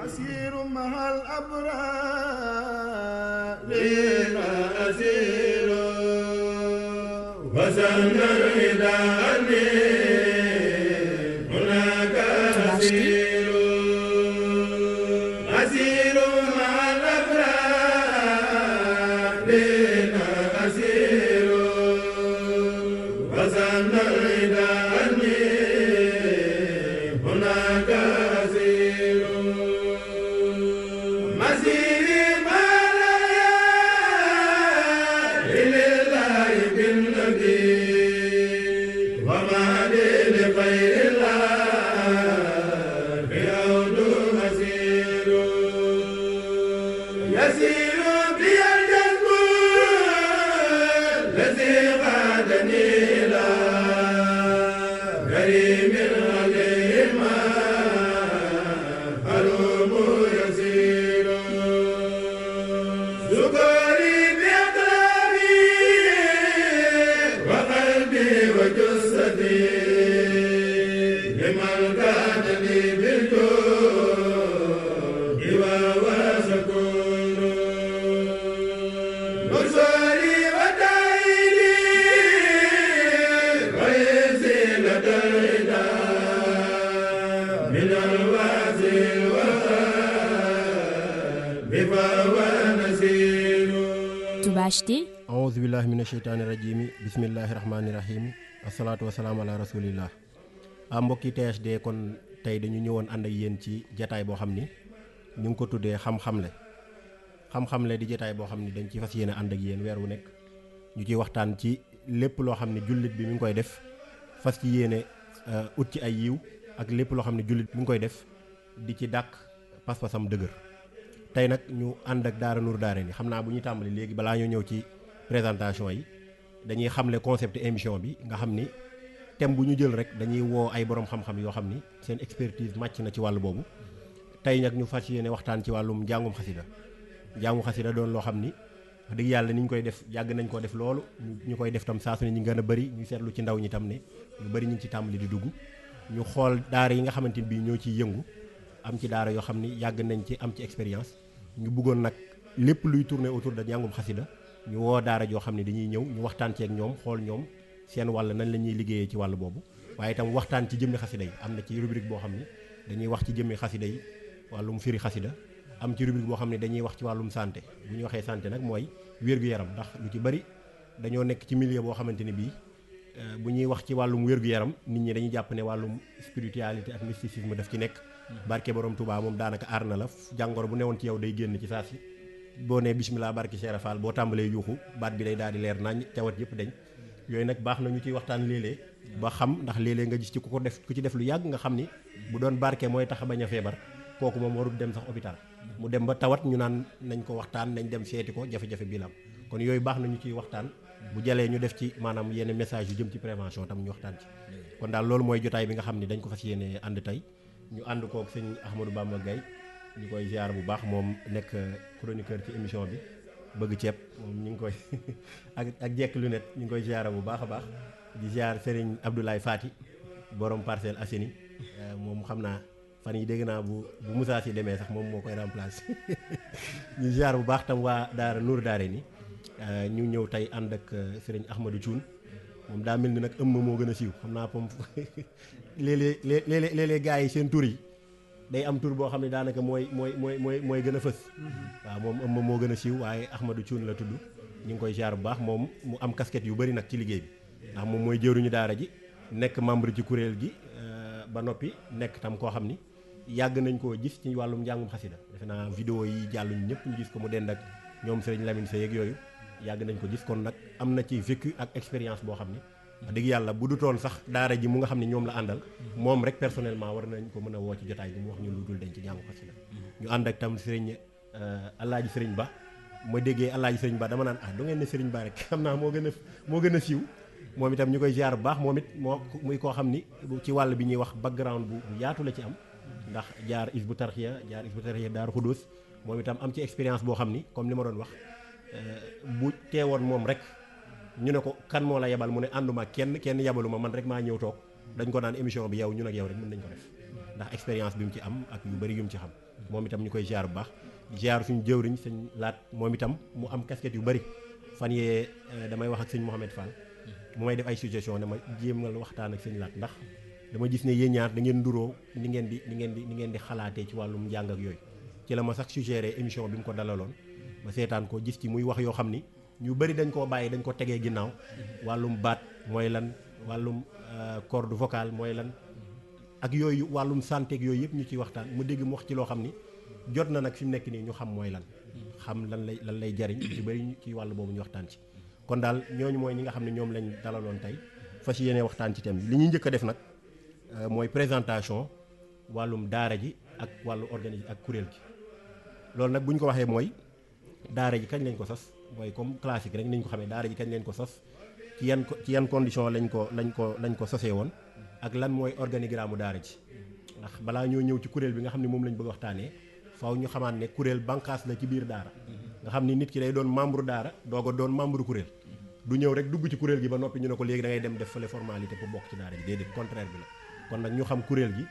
أسير مع الأبرار أسير وسن الرداء هناك أسير أسير مع الأبرار أسير وسن الرداء هناك أسير مسيري ما لا لله بالنبي وما لغير الله يعود مسير يسير بي الجنب الذي غادني إلى كريم عليه ما هروب يسير ذكري بأقلامي وقلبي وجسدي لمن كان لي بالجود وهو شكور نصري وداعي ويزي لدى الهدى من الواسع الوهاب فهو نسير Touba HD. auzu billahi mina sheytaani rajimi bismillahi rahmaani rahim asalaatu wasalaam ala rasulillah mbokki THD kon tey dañu ñëwoon ànd ak yéen ci jataay boo xam ni ñu ngi ko tuddee xam-xamle xam-xamle di jataay boo xam ni dañ ci fas yéene ànd ak yéen weer wu nekk ñu ciy waxtaan ci lépp loo xam ne jullit bi mi ngi koy def fas ci yéene ut ci ay yiw ak lépp loo xam ne jullit bi mi ngi koy def di ci dàq pas-pasam dëgër tey nag ñu ànd ak Daara Nour Daarayni xam naa bu ñuy tàmbali léegi balaa ñoo ñëw ci présentation yi dañuy xamle concept émission bi nga xam ni thème bu ñu jël rek dañuy woo ay borom xam-xam yoo xam ni seen expertise màcc na ci wàllu boobu tey nag ñu fas yéene waxtaan ci wàllum njàngum xasida doon loo xam ni wax dëgg yàlla ni ñu koy def yàgg nañ ko def loolu ñu koy def tam saa su ne ñu gën a bëri ñu seetlu ci ndaw ñi tam ne ñu bëri ñu ngi ci tàmbali di dugg ñu xool daara yi nga xamante ni bii ñoo ciy yëngu am ci daara yoo xam ni yàgg nañ ci am ci expérience ñu bëggoon nag lépp luy tourner autour de njàngum xasida ñu woo daara joo xam ne dañuy ñëw ñu waxtaan ci ak ñoom xool ñoom seen wàll nañ la ñuy liggéeyee ci wàll boobu waaye itam waxtaan ci jëmmi xasida yi am na ci rubrique boo xam ne dañuy wax ci jëmmi xasida yi wàllum firi xasida am ci rubrique boo xam ne dañuy wax ci wàllum santé bu ñu waxee santé nag mooy wér-gu-yaram ndax lu ci bari dañoo nekk ci milieu boo xamante ni bii bu ñuy wax ci wàllum wér-gu-yaram nit ñi dañuy jàpp ne wàllum spiritualité ak mysticisme daf ci nekk barke borom Touba moom daanaka aar na la jàngoro bu newoon ci yow day génn ci saa si boo nee bismillah barke Cheikh Fall boo tàmbalee yuuxu baat bi day daal di leer nañ tawat yëpp dañ yooyu nag baax na ñu ciy waxtaan léeg-léeg ba xam ndax léeg-léeg nga gis ci ku ci def lu yàgg nga xam ni bu doon barke mooy tax a bañ a feebar kooku moom warul dem sax hôpital mu dem ba tawat ñu naan nañ ko waxtaan nañ dem seeti ko jafe-jafe bi lam kon yooyu baax na ñu ciy waxtaan bu jëlee ñu def ci maanaam yenn message yu jëm ci prévention tam ñu waxtaan ci kon daal loolu mooy jotaay bi nga xam ni dañ ko fas yéene ànd tey ñu ànd kook sëñ Ahmadou Bamba Gaye ñu koy ziar bu baax moom nekk chroniqueur ci émission bi bëgg ceeb moom ñu ngi koy ak jekk lunette ñu ngi koy ziar bu baax a baax di ziar Serigne Abdoulaye Fati borom Parcelles Assainies moom xam naa fan yi dégg naa bu Moussa si demee sax moom moo koy remplacer ñu ziar bu baax tam waa Daara Nour Daarayni ñu ñëw tey ànd ak Serigne Ahmadou Thioune moom daa mel ni nag ëmm moo gën a siiw xam naa pom léeg-léeg gars yi seen tur yi day am tur boo xam ne daanaka mooy gën a fës waaw moom ëmm moo gën a siiw waaye Ahmadou Thioune la tudd ñu ngi koy ziar bu baax moom mu am casquette yu bëri nag ci liggéey bi ndax moom mooy jëwriñu daara ji nekk membre ci kuréel gi ba noppi nekk tam koo xam ni yàgg nañ koo gis ci wàllum njàngum xasida defe naa vidéo yi jàlluñu ñëpp ñu gis ko mu dend ak ñoom Serigne Lamine Seye ak yooyu yàgg nañ ko gis kon nag am na ci vécu ak expérience boo xam ni wax dëgg yàlla bu du toon sax daara ji mu nga xam ne ñoom la àndal moom rek personnellement war nañ ko mën a woo ci jotaay bi mu wax ñu lu dul dañ ci njàngu xasida ñu ànd ak tam Serigne Alaaji Serigne Ba ma déggee Alaaji Serigne Ba dama naan du ngeen ne Serigne Ba rek xam naa moo gën a siiw moom itam ñu koy ziar bu baax moom it moo muy koo xam ni ci wàll bi ñuy wax background bu yaatu la ci am ndax jaar Hizbut Tarqiyyah Daaru Xudoos moom itam am ci expérience boo xam ni comme li ma doon wax bu teewoon moom rek ñu ne ko kan moo la yebal mu ne ànduma kenn yebalu ma man rek maa ñëw toog dañ ko naan émission bi yow ñun ak yow rek mën nañ ko def ndax expérience bi mu ci am ak yu bëri yu mu ci xam moom itam ñu koy ziar bu baax ziar suñu jëwriñ sëñ Laat moom itam mu am casquette yu bari fan yee damay wax ak sëñ Mouhamed Fall mu may def ay suggestion dama jéemal waxtaan ak sëñ Laat ndax dama gis ne yéen ñaar da ngeen nduroo ni ngeen di xalaatee ci wàllum njàng ak yooyu ci la ma sax suggéré émission bi mu ko dalaloon ma seetaan ko gis ci muy wax yoo xam ni ñu bari dañ koo bàyyi dañ ko tegee ginnaaw wàllum baat mooy lan wàllum corde vocale mooy lan ak yooyu wàllum santé ak yooyu yëpp ñu ciy waxtaan mu dégg mu wax ci loo xam ni jot na nag fi mu nekk nii ñu xam mooy lan xam lan lay jariñ ci bari ci wàllu boobu ñu waxtaan ci kon daal ñooñu mooy ñi nga xam ne ñoom lañ dalaloon tey fas yéene waxtaan ci thème bi li ñuy njëkk a def nag mooy présentation wàllum daara ji ak wàllu organisme ak kuréel gi loolu nag bu ñu ko waxee mooy daara ji kañ lañ ko sos mooy comme classique rek niñ ko xamee daara ji kañ lañ ko sos ci yan condition lañ ko sosee woon ak lan mooy organigramme daara ji ndax balaa ñoo ñëw ci kuréel bi nga xam ne moom lañ bëgg waxtaanee faaw ñu xamaat ne kuréel bànqaas la ci biir daara nga xam ni nit ki day doon membre daara doog a doon membre kuréel du ñëw rek dugg ci kuréel gi ba noppi ñu ne ko léegi da ngay dem def fële formalité pour bokk ci daara ji déedéet contraire bi la kon nag ñu xam kuréel gi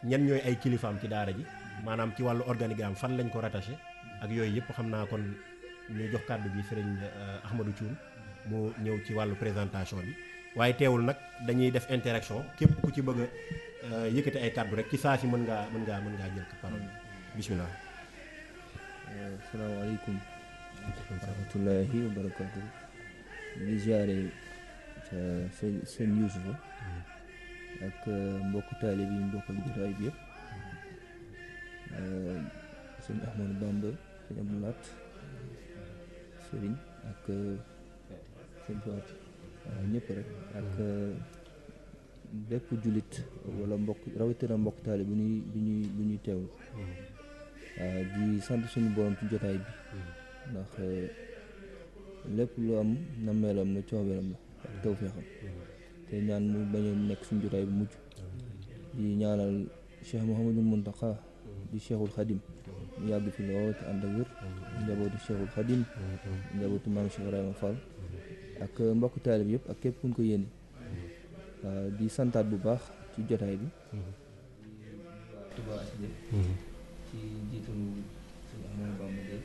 ñan ñooy ay kilifaam ci daara ji maanaam ci wàllu organigramme fan lañ ko rattaché ak yooyu yëpp xam naa kon ñu jox kàddu gi sëriñ Ahmadou Thioune mu ñëw ci wàllu présentation bi waaye teewul nag dañuy def interaction képp ku ci bëgg a yëkkati ay kàddu rek ci saa si mën ngaa jël parole bismillah. asalaamaaleykum wa rahmatullahi wa barakaatu. di ziare sëñ Yuusufa ak mbokk taalib yi mbokk ak jotaay bi yëpp sëñ Ahmadou Bamba sëñ Abdou Laat sëriñ ak sëñ Faat ñëpp rek ak bépp jullit wala mbokk rawatina mbokk taalib bi ñuy teewlu di sant suñu borom ci jotaay bi ndax lépp lu am nammeelam la coobeeram la ak tawfeexam te ñaan mu bañ a nekk suñu jotaay bu mujj di ñaanal Cheikh Mouhamadul Muntaqa di Cheikhul Khadim mu yàgg fi lool te ànd ak wér njabootu Cheikhul Khadim njabootu maam Cheikh Ibrahima Fall ak mbokk taalib yëpp ak képp ku ñu ko yéene di santaat bu baax ci jotaay bi Touba HD ci jiitalu sëñ Ahmadou Bamba Gueye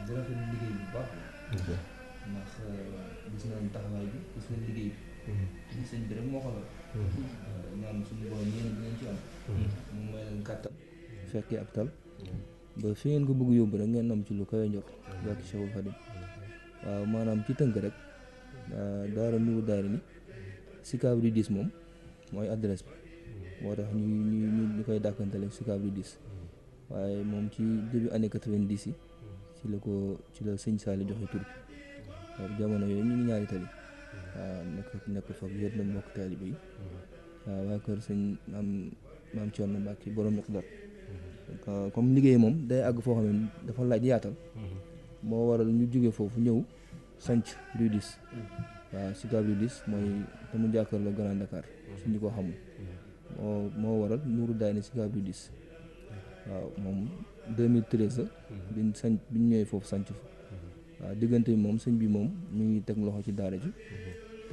di rafetlu liggéey bu baax ndax gis nañ taxawaay bi gis nañ liggéey bi li sëñ bi rek moo ko la ñaan suñu borom yéen dinañ ci am mu may leen kàttan fekkee ak tal ba fi ngeen ko bëgg yóbbu rek ngeen am ci lu kawe njort barke Cheikhul Khadim waaw maanaam ci tënk rek daara Nourou Darayni Sicap Rue 10 moom mooy adresse bi moo tax ñu koy dàkkantale Sicap Rue 10 waaye moom ci début année 90 yi ci la sëñ Saali joxe tur bi waaw jamono yooyu ñu ngi ñaari tali waaw nekk fa wér na mbokk taalibe yi waaw waa kër sëñ maam Thierno Mbacke borom ñaq dar comme liggéey moom day àgg foo xam ne dafa laaj yaatal moo waral ñu jóge foofu ñëw sanc Rue 10 waaw Sicap Rue 10 mooy te mu jàkkaarloo Grand Dakar suñu ko xamul moo waral Nourou Darayni Sicap Rue 10 waaw moom 2013 la biñ ñëwee foofu sanc fa waaw diggante bi moom sëñ bi moom ñu ngi teg loxo ci daara ji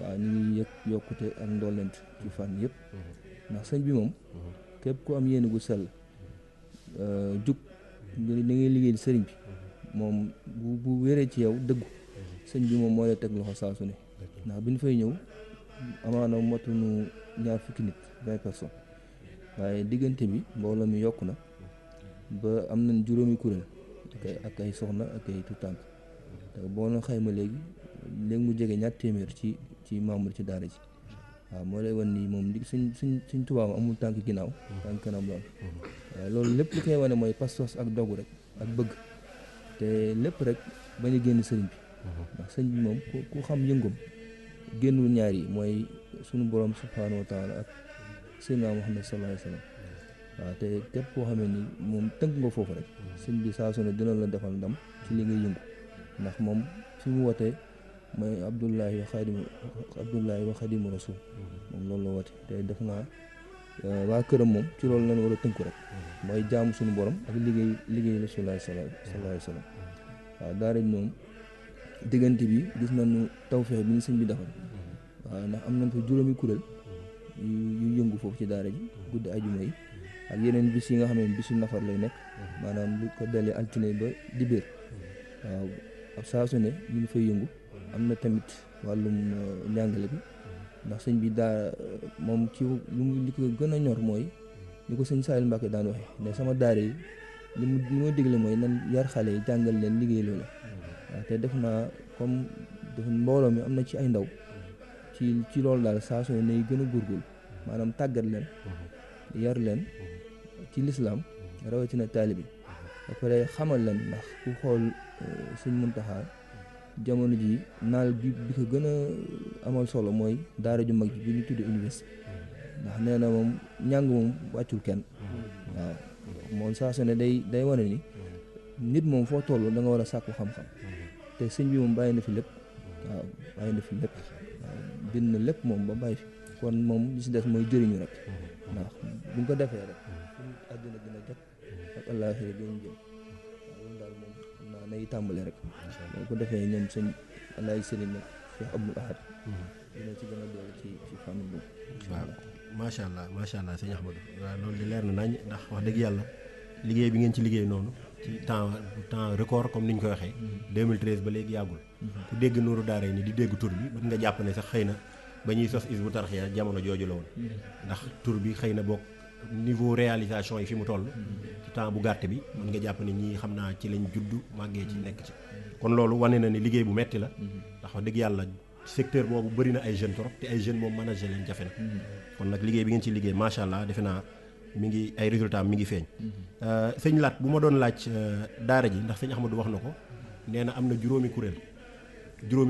waaw ñu ngi yëg yokkute ak ndollent ci fànn yëpp ndax sëñ bi moom képp ku am yéene gu sell jug da ngay liggéey sëriñ bi moom bu wéree ci yow dëggu sëñ bi moom moo lay teg loxo saa su ne ndax bi ñu fay ñëw amaana motuñu 20 nit 20 personnes waaye diggante bi mbooloo mi yokku na ba am nañ juróomi kuréel ak ay soxna ak ay tutànk te boo na xayma léegi mu jege ñaar téeméer ci membre ci daara ji waaw moo lay wan nii moom li suñ tubaab amul tànk ginnaaw tànk kanam la am waaye loolu lépp li koy wane mooy pastos ak dogu rek ak bëgg te lépp rek bañ a génn sëriñ bi ndax sëñ bi moom ku xam yëngum génnul ñaar yi mooy sunu borom subhaanahu wa taala ak Seydina Muhammad sallallahu alayhi wa sallam waaw te képp koo xamee ni moom tënk nga foofu rek sëñ bi saa su ne dina la defal ndam ci li ngay yëngu ndax moom fi mu wootee mooy Abdullahi wa Xadimu Rasul moom loolu la woote te def naa waa këram moom ci loolu lañ war a tënku rek mooy jaamu suñu borom ak liggéey Rasulullah sallallahu alayhi wa sallam waaw daara ji moom diggante bi gis nañu tawfeex bi ni sëñ bi defal waaw ndax am nañ fa juróomi kuréel yu yëngu foofu ci daara ji guddi ajuma yi ak yeneen bis yi nga xam ne bisu nafar lay nekk maanaam lu ko dalee altine ba dibéer waaw ab saa su ne ñu ngi fay yëngu am na tamit wàllum njàngale bi ndax sëñ bi daa moom ci li ko gën a ñor mooy ni ko sëñ Saliou Mbacke daan waxe ne sama daara yi li ma digle mooy nan yar xale yi jàngal leen liggéey loolu waaw te def naa comme def mbooloo mi am na ci ay ndaw ci loolu daal saa su ne nay gën a góorgóorlu maanaam tàggat leen yar leen ci lislaam rawatina taalibi ba pare xamal leen ndax ku xool sëñ Muntaxa jamono ji naal bi ko gën a amal solo mooy daara ju mag ji bi ñu tuddee université ndax nee na moom njàng moom wàccul kenn waaw moom saa su ne day wane ni nit moom foo toll da nga war a sàkku xam-xam te sëñ bi moom bàyyi na fi lépp waaw bàyyi na fi lépp waaw bind na lépp moom ba bàyyi fi kon moom li si des mooy jëriñu rek ndax buñ ko defee rek suñu àddina dina jot ak àllaaxira dinañ jëm waaw loolu daal moom xam naa nay tàmbale rek boo ko defee ñoom sëñ Alaaji Sëriñ nag Cheikh Abdoul Ahad dina ci gën a doole ci fànn boobu. waaw macha allah sëñ Ahmadou waaw loolu di leer na nañ ndax wax dëgg yàlla liggéey bi ngeen ci liggéey noonu ci temps record comme ni ñu koy waxee 2013 ba léegi yàggul ku dégg Nuuru Daarayni di dégg tur bi mën nga jàpp ne sax xëy na ba ñuy sos Hizbut Tarqiyyah jamono jooju la woon ndax tur bi xëy na bokk niveau réalisation yi fi mu toll ci temps bu gàtt bi mën nga jàpp ne ñii xam naa ci lañ judd màggee ci nekk ci kon loolu wane na ni liggéey bu metti la ndax wax dëgg yàlla secteur boobu bëri na ay jeunes trop te ay jeunes moom manager leen jafe na kon nag liggéey bi ngeen ci liggéey macha allah defe naa mi ngi ay résultats mi ngi feeñ sëñ Laat bu ma doon laaj daara ji ndax sëñ Ahmadou wax na ko nee na am na juróomi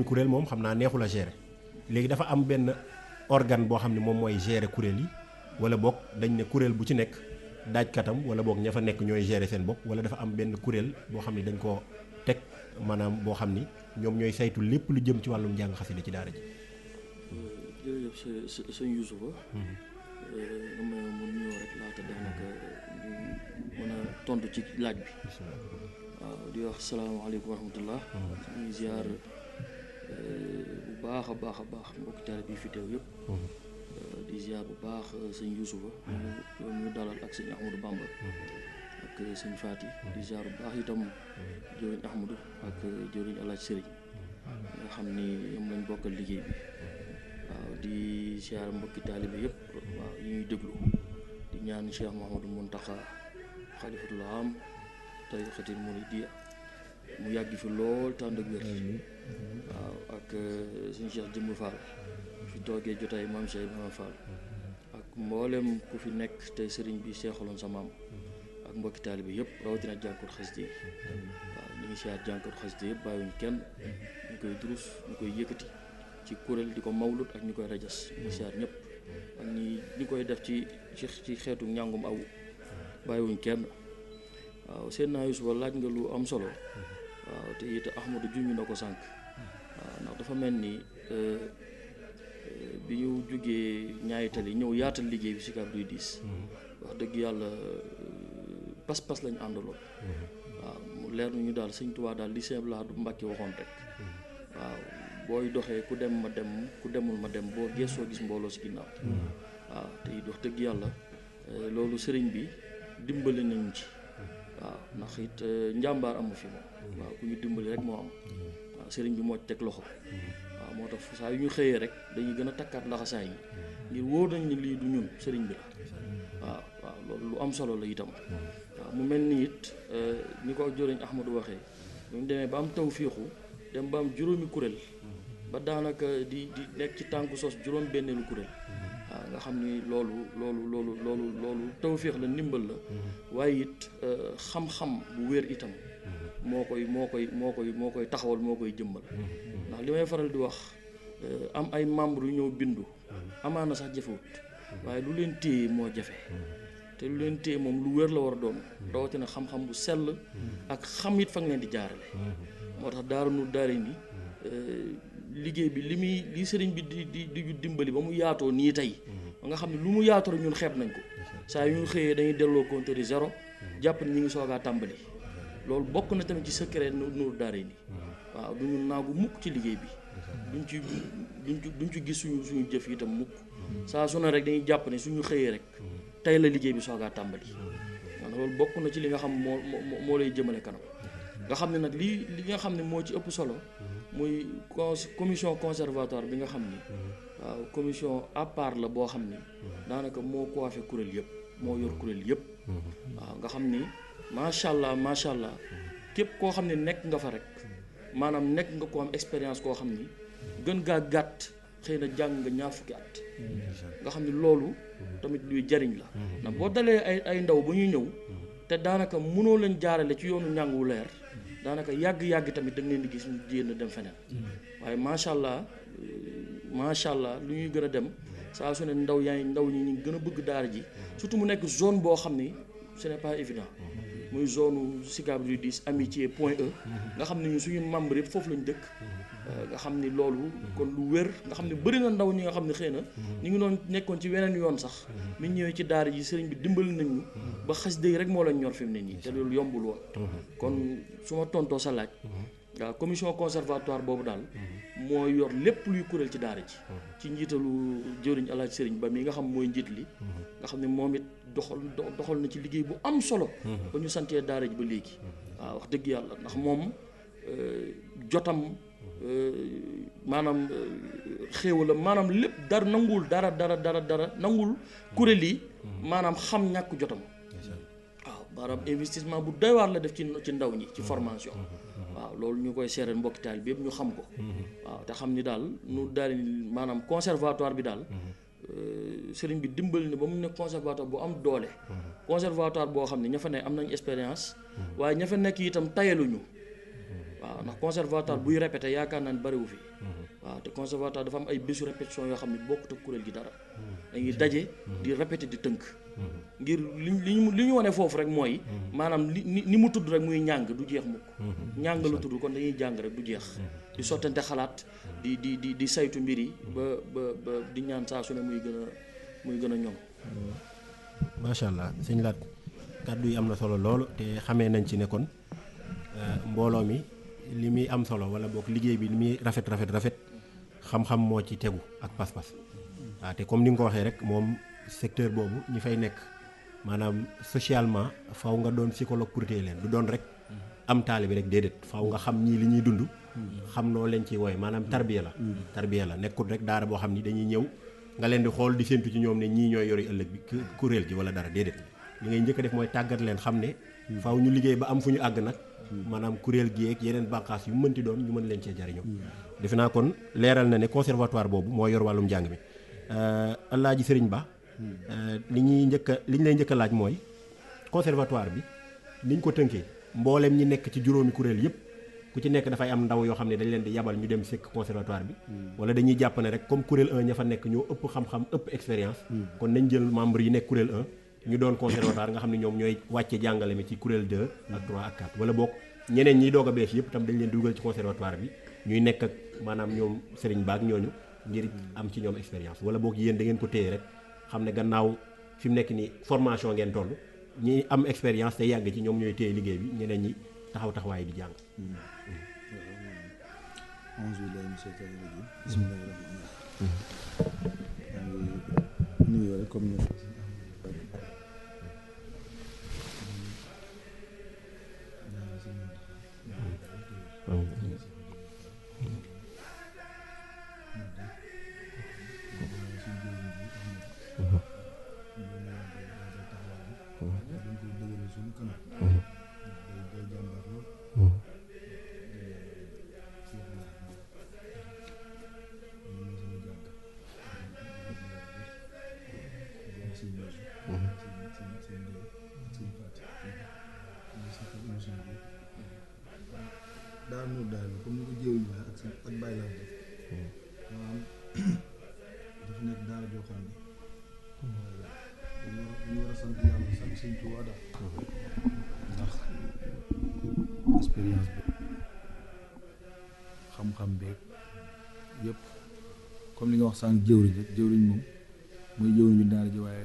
kuréel moom xam naa neexul a gérer léegi dafa am benn organe boo xam ne moom mooy gérer kuréel yi wala boog dañ ne kuréel bu ci nekk daajkatam wala boog ña fa nekk ñooy gérer seen bopp wala dafa am benn kuréel boo xam ne dañ koo teg maanaam boo xam ni ñoom ñooy saytu lépp lu jëm ci wàllum njàng xasida ci daara ji. jërëjëf sëñ Youssoufa nga may mun ñëw rek laata daanaka ñu mën a tontu ci laaj bi waaw di wax salaamaaleykum wa rahmatullah ñuy ziar bu baax a baax mbokki taalibe bi fi teew yëpp di ziar bu baax sëñ Youssoufa ñu dalal ak sëñ Ahmadou Bamba ak sëñ Faty di ziar bu baax itam jëriñ Ahmadou ak jëriñ Alaaji Sëriñ nga xam ni ñoom lañ bokkal liggéey bi waaw di ziar mbokki taalibe yëpp waaw yi ñuy déglu di ñaan Cheikh Mouhamadou Mountakha xalifatul am tariqatil muridiyya mu yàgg fi lool tànd ak wér waaw ak suñu Cheikh Jëmb Fall fi toogee jotaay maam Cheikh Ibrahima Fall ak mboolem ku fi nekk tey sëriñ bi seexaloon sa maam ak mbokki taalibe yëpp rawatina jànkoot xasida yi waaw ñu ngi siyaar jànkoot xasida yëpp bàyyiwuñ kenn ñu koy durus ñu koy yëkkati ci kuréel di ko mawlut ak ñu koy rajas ñu siyaar ñëpp ak ñi koy def ci xeetu njàngum aw bàyyiwuñ kenn waaw seen naa Yuusufa laaj nga lu am solo waaw te it Ahmadou junj na ko sànq waaw ndax dafa mel ni bi ñu jógee ñaari tali ñëw yaatal liggéey bi si Sicap Duy Diis wax dëgg yàlla pas-pas lañ àndaloon waaw mu leer nañu daal Sëñ Tuubaa daal li Sëñ Lahadu Mbàkke waxoon rek waaw booy doxee ku dem ma dem ku demul ma dem boo geesoo gis mbooloo si ginnaaw waaw te it wax dëgg yàlla loolu sëriñ bi dimbali nañu ci waaw ndax it njàmbaar amu fi moom waaw ku ñu dimbali rek moo am waaw sëriñ bi moo ci teg loxo waaw moo tax saa yu ñu xëyee rek dañuy gën a takkaat laxasaay yi ngir wóor nañ ni lii du ñun sëriñ bi la waaw loolu lu am solo la itam waaw mu mel ni it ni ko joriñ Ahmadou waxee ñu demee ba am tawfiixu dem ba am juróomi kuréel ba daanaka di nekk ci tànku sos juróom benneelu kuréel waaw nga xam ni loolu tawfiix la ndimbal la waaye it xam-xam bu wér itam moo koy taxawal moo koy jëmmal ndax li may faral di wax am ay membre yu ñëw bindu amaana sax jafewut waaye lu leen téye moo jafe te lu leen téye moom lu wér la war a doon rawatina xam-xam bu sell ak xam it fa nga leen di jaarale moo tax Daara Nuuru Daarayni liggéey bi li sëriñ bi di dimbali ba mu yaatoo nii tey ba nga xam ne lu mu yaatoo rek ñun xeeb nañ ko saa yu ñu xëyee dañuy delloo compteur yi zéro jàpp ne ñu ngi soogaa tàmbali loolu bokk na tamit ci secret Nuuru Daarayni waaw du ñu naagu mukk ci liggéey bi duñ ci gis suñu jëf itam mukk saa su ne rek dañuy jàpp ne suñu xëyee rek tey la liggéey bi soogaa tàmbali maanaam loolu bokk na ci li nga xam moo lay jëmale kanam nga xam ne nag li nga xam ne moo ci ëpp solo muy commission conservatoire bi nga xam ni waaw commission à part la boo xam ni daanaka moo coiffé kuréel yëpp moo yor kuréel yëpp waaw nga xam ni macha allah képp koo xam ne nekk nga fa rek maanaam nekk nga ko am expérience koo xam ni gën gaa gàtt xëy na jàng nga ñaar fukki at nga xam ni loolu tamit luy jariñ la ndax boo dalee ay ndaw ba ñuy ñëw te daanaka mënoo leen jaarale ci yoonu njàng wu leer daanaka yàgg tamit da nga leen di gis ñu jéem dem feneen waaye macha allah lu ñuy gën a dem saa su ne ndaw ñi ñu gën a bëgg daara ji surtout mu nekk zone boo xam ni ce n'est pas évident muy zone Sicap Rue 10 Amitié Point E nga xam ne ñu suñu membre yëpp foofu lañu dëkk nga xam ni loolu kon lu wér nga xam ne bëri na ndaw ñi nga xam ne xëy na ñu ngi doon nekkoon ci weneen yoon sax mi ñëwee ci daara ji sëriñ bi dimbali nañ ñu ba xas dëgg rek moo lañ ñor fi mu ne nii te loolu yombul woon kon su ma tontoo sa laaj waaw commission conservatoire boobu daal moo yor lépp luy kuréel ci daara ji ci njiitalu jëwriñ alaaj sëriñ ba mi nga xam mooy njiit li nga xam ne moom it doxal na ci liggéey bu am solo ba ñu santee daara ji ba léegi waaw wax dëgg yàlla ndax moom jotam maanaam xéewalam maanaam lépp dara nanguwul dara nanguwul kuréel yi maanaam xam ñàkk jotam waaw maanaam investissement bu doy waar la def ci ndaw ñi ci formation waaw loolu ñu koy seereen mbokki taal bi yëpp ñu xam ko waaw te xam ni daal nu daal maanaam conservatoire bi daal sëriñ bi dimbali ne ba mu nekk conservatoire bu am doole conservatoire boo xam ne ña fa ne am nañ expérience waaye ña fa nekk itam tayaluñu waaw ndax conservatoire buy répété yaakaar naa ne bariwu fi waaw te conservatoire dafa am ay bésu répétition yoo xam ne bokkut ak kuréel gi dara dañuy daje di répété di tënk ngir li ñu wane foofu rek mooy maanaam ni mu tudd rek muy njàng du jeex mukk njàng la tudd kon dañuy jàng rek du jeex di sottante xalaat di saytu mbir yi ba di ñaan saa su ne muy gën a ñoŋ. macha allah sëñ Laat kàddu yi am na solo loolu te xamee nañ ci ne kon mbooloo mi li muy am solo wala boog liggéey bi li muy rafet xam-xam moo ci tegu ak pas-pas waaw te comme ni nga ko waxee rek moom secteur boobu ñi fay nekk maanaam socialement faw nga doon psychologue pour téye leen du doon rek am taalibe rek déedéet faw nga xam ñii li ñuy dund xam noo leen ci wooye maanaam tarbiya la nekkul rek daara boo xam ni dañuy ñëw nga leen di xool di séntu ci ñoom ne ñii ñooy yori ëllëg bi kuréel gi wala dara déedéet li ngay njëkk a def mooy tàggat leen xam ne faw ñu liggéey ba am fu ñu àgg nag maanaam kuréel gi ak yeneen bànqaas yu mënti doon ñu mën leen cee jariñoo defe naa kon leeral na ne conservatoire boobu moo yor wàllum njàng mi Alaaji Sëriñ Ba li ñu lay njëkk a laaj mooy conservatoire bi niñ ko tënkee mbooleem ñi nekk ci juróomi kuréel yëpp ku ci nekk dafay am ndaw yoo xam ne dañ leen di yabal ñu dem sekk conservatoire bi wala dañuy jàpp ne rek comme kuréel 1 ña fa nekk ñoo ëpp xam-xam ëpp expérience kon nañ jël membre yi nekk kuréel 1 ñu doon conservatoire nga xam ne ñoom ñooy wàcce jàngale mi ci kuréel 2 ak 3 ak 4 wala boog ñeneen ñiy doog a bees yëpp itam dañ leen dugal ci conservatoire bi ñuy nekk ak maanaam ñoom Sëriñ Ba ak ñooñu ngir am ci ñoom expérience wala boog yéen da ngeen ko téye rek xam ne gannaaw fi mu nekk ni formation ngeen toll ñi am expérience te yàgg ci ñoom ñooy téye liggéey bi ñeneen ñi taxawaay di jàng. daal comme ni ko jéewuñ waxee ak bàyyi laa def maanaam dafa nekk daara joo xam ne dañu war a sant yàlla sant Sëñ Tuubaa daal ndax expérience bi xam-xam beeg yëpp comme li nga wax sànq jëwriñ rek jëwriñ moom mooy jëwriñu daara ji waaye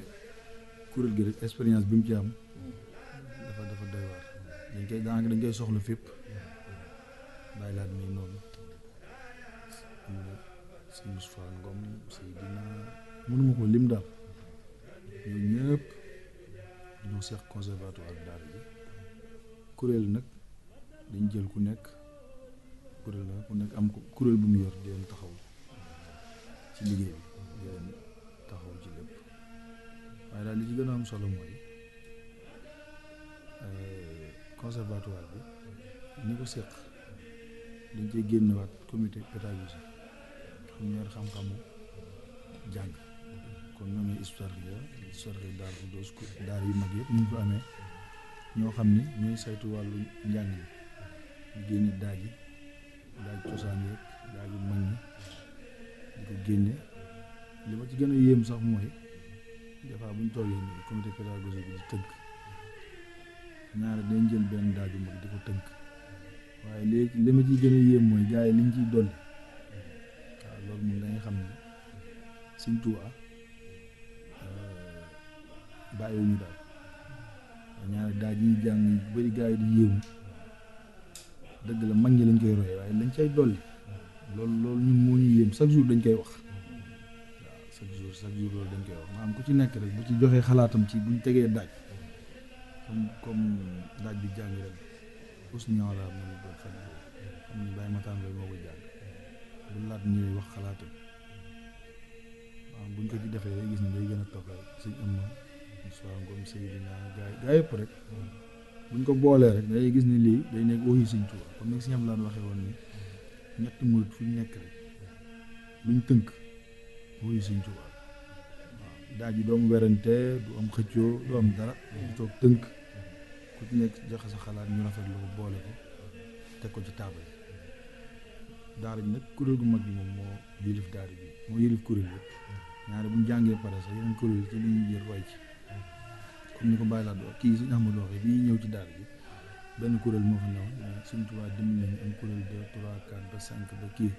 kuréel gi rek expérience bi mu ci am dafa doy waar dañ koy soxla fépp bàyyi laat mi noonu si Moustapha Ngom si dina mënuma ko lim daal ñoom ñëpp ñoo seq conservatoire daara ji kuréel nag dañ jël ku nekk kuréel la ku nekk am kuréel bu mu yor di leen taxaw ci liggéey bi di leen taxaw ci lépp waaye daal li ci gën a am solo mooy conservatoire bi ñi ko seq dañ cee génnewaat comité pédagogique xam ñaar xam-xamu jàng kon ñoo ngi histoire Daaru Xudoos daara yu mag yëpp ñu ko amee ñoo xam ni ñooy saytu wàllu njàng mi ñu génne daaj cosaan yeeg daaj mag ñi di ko génne li ma ci gën a yéem sax mooy des fois bu ñu toogee nii comité pédagogique bi di tënk ñaare dañ jël benn daaju mag di ko tënk waaye léegi li ma ciy gën a yéem mooy gars yi liñ ciy dolli waaw loolu moom da nga xam ne Sëñ Tuubaa bàyyiwuñu daal ñaare daaj yi jàng yu bëri gars yi di yéemu dëgg la mag ñi lañ koy roye waaye lañ cay dolli loolu ñun moo ñu yéem chaque jour dañ koy wax waaw chaque jour loolu dañ koy wax maanaam ku ci nekk rek bu ci joxee xalaatam ci buñ tegee daaj comme daaj bi jàng ren us ñaaw laa mën a doon fan xam ni Baye Mataan Mbaye moo ko jàng bu laat ñëwee wax xalaatam waaw buñ ko ci defee day gis ni day gën a toog rek suñ am na soit ngoom Seydina gaa yëpp rek buñ ko boolee rek day gis ni lii day nekk waxi Sëñ Tuubaa comme ni si ñam laan waxee woon ni ñetti murit fu ñu nekk rek luñ tënk waxi Sëñ Tuubaa waaw daaj yi doomu werante du am xëccoo du am dara du toog tënk ku ci nekk joxe sa xalaat ñu rafetlu ko boole ko teg ko ci taabal yi daara ji nag kuréel gu mag bi moom moo yëlif daara ji moo yëlif kuréel yëpp ñaare buñ jàngee pare sax yeneen kuréel yi ci li ñuy jël roy ci comme ni ko bàyyi laa doon kii suñu Ahmadu waxee bi ñuy ñëw ci daara ji benn kuréel moo fa newoon mais Sëñ Tuubaa dimbali nañu am kuréel 2 3 4 ba 5 ba kii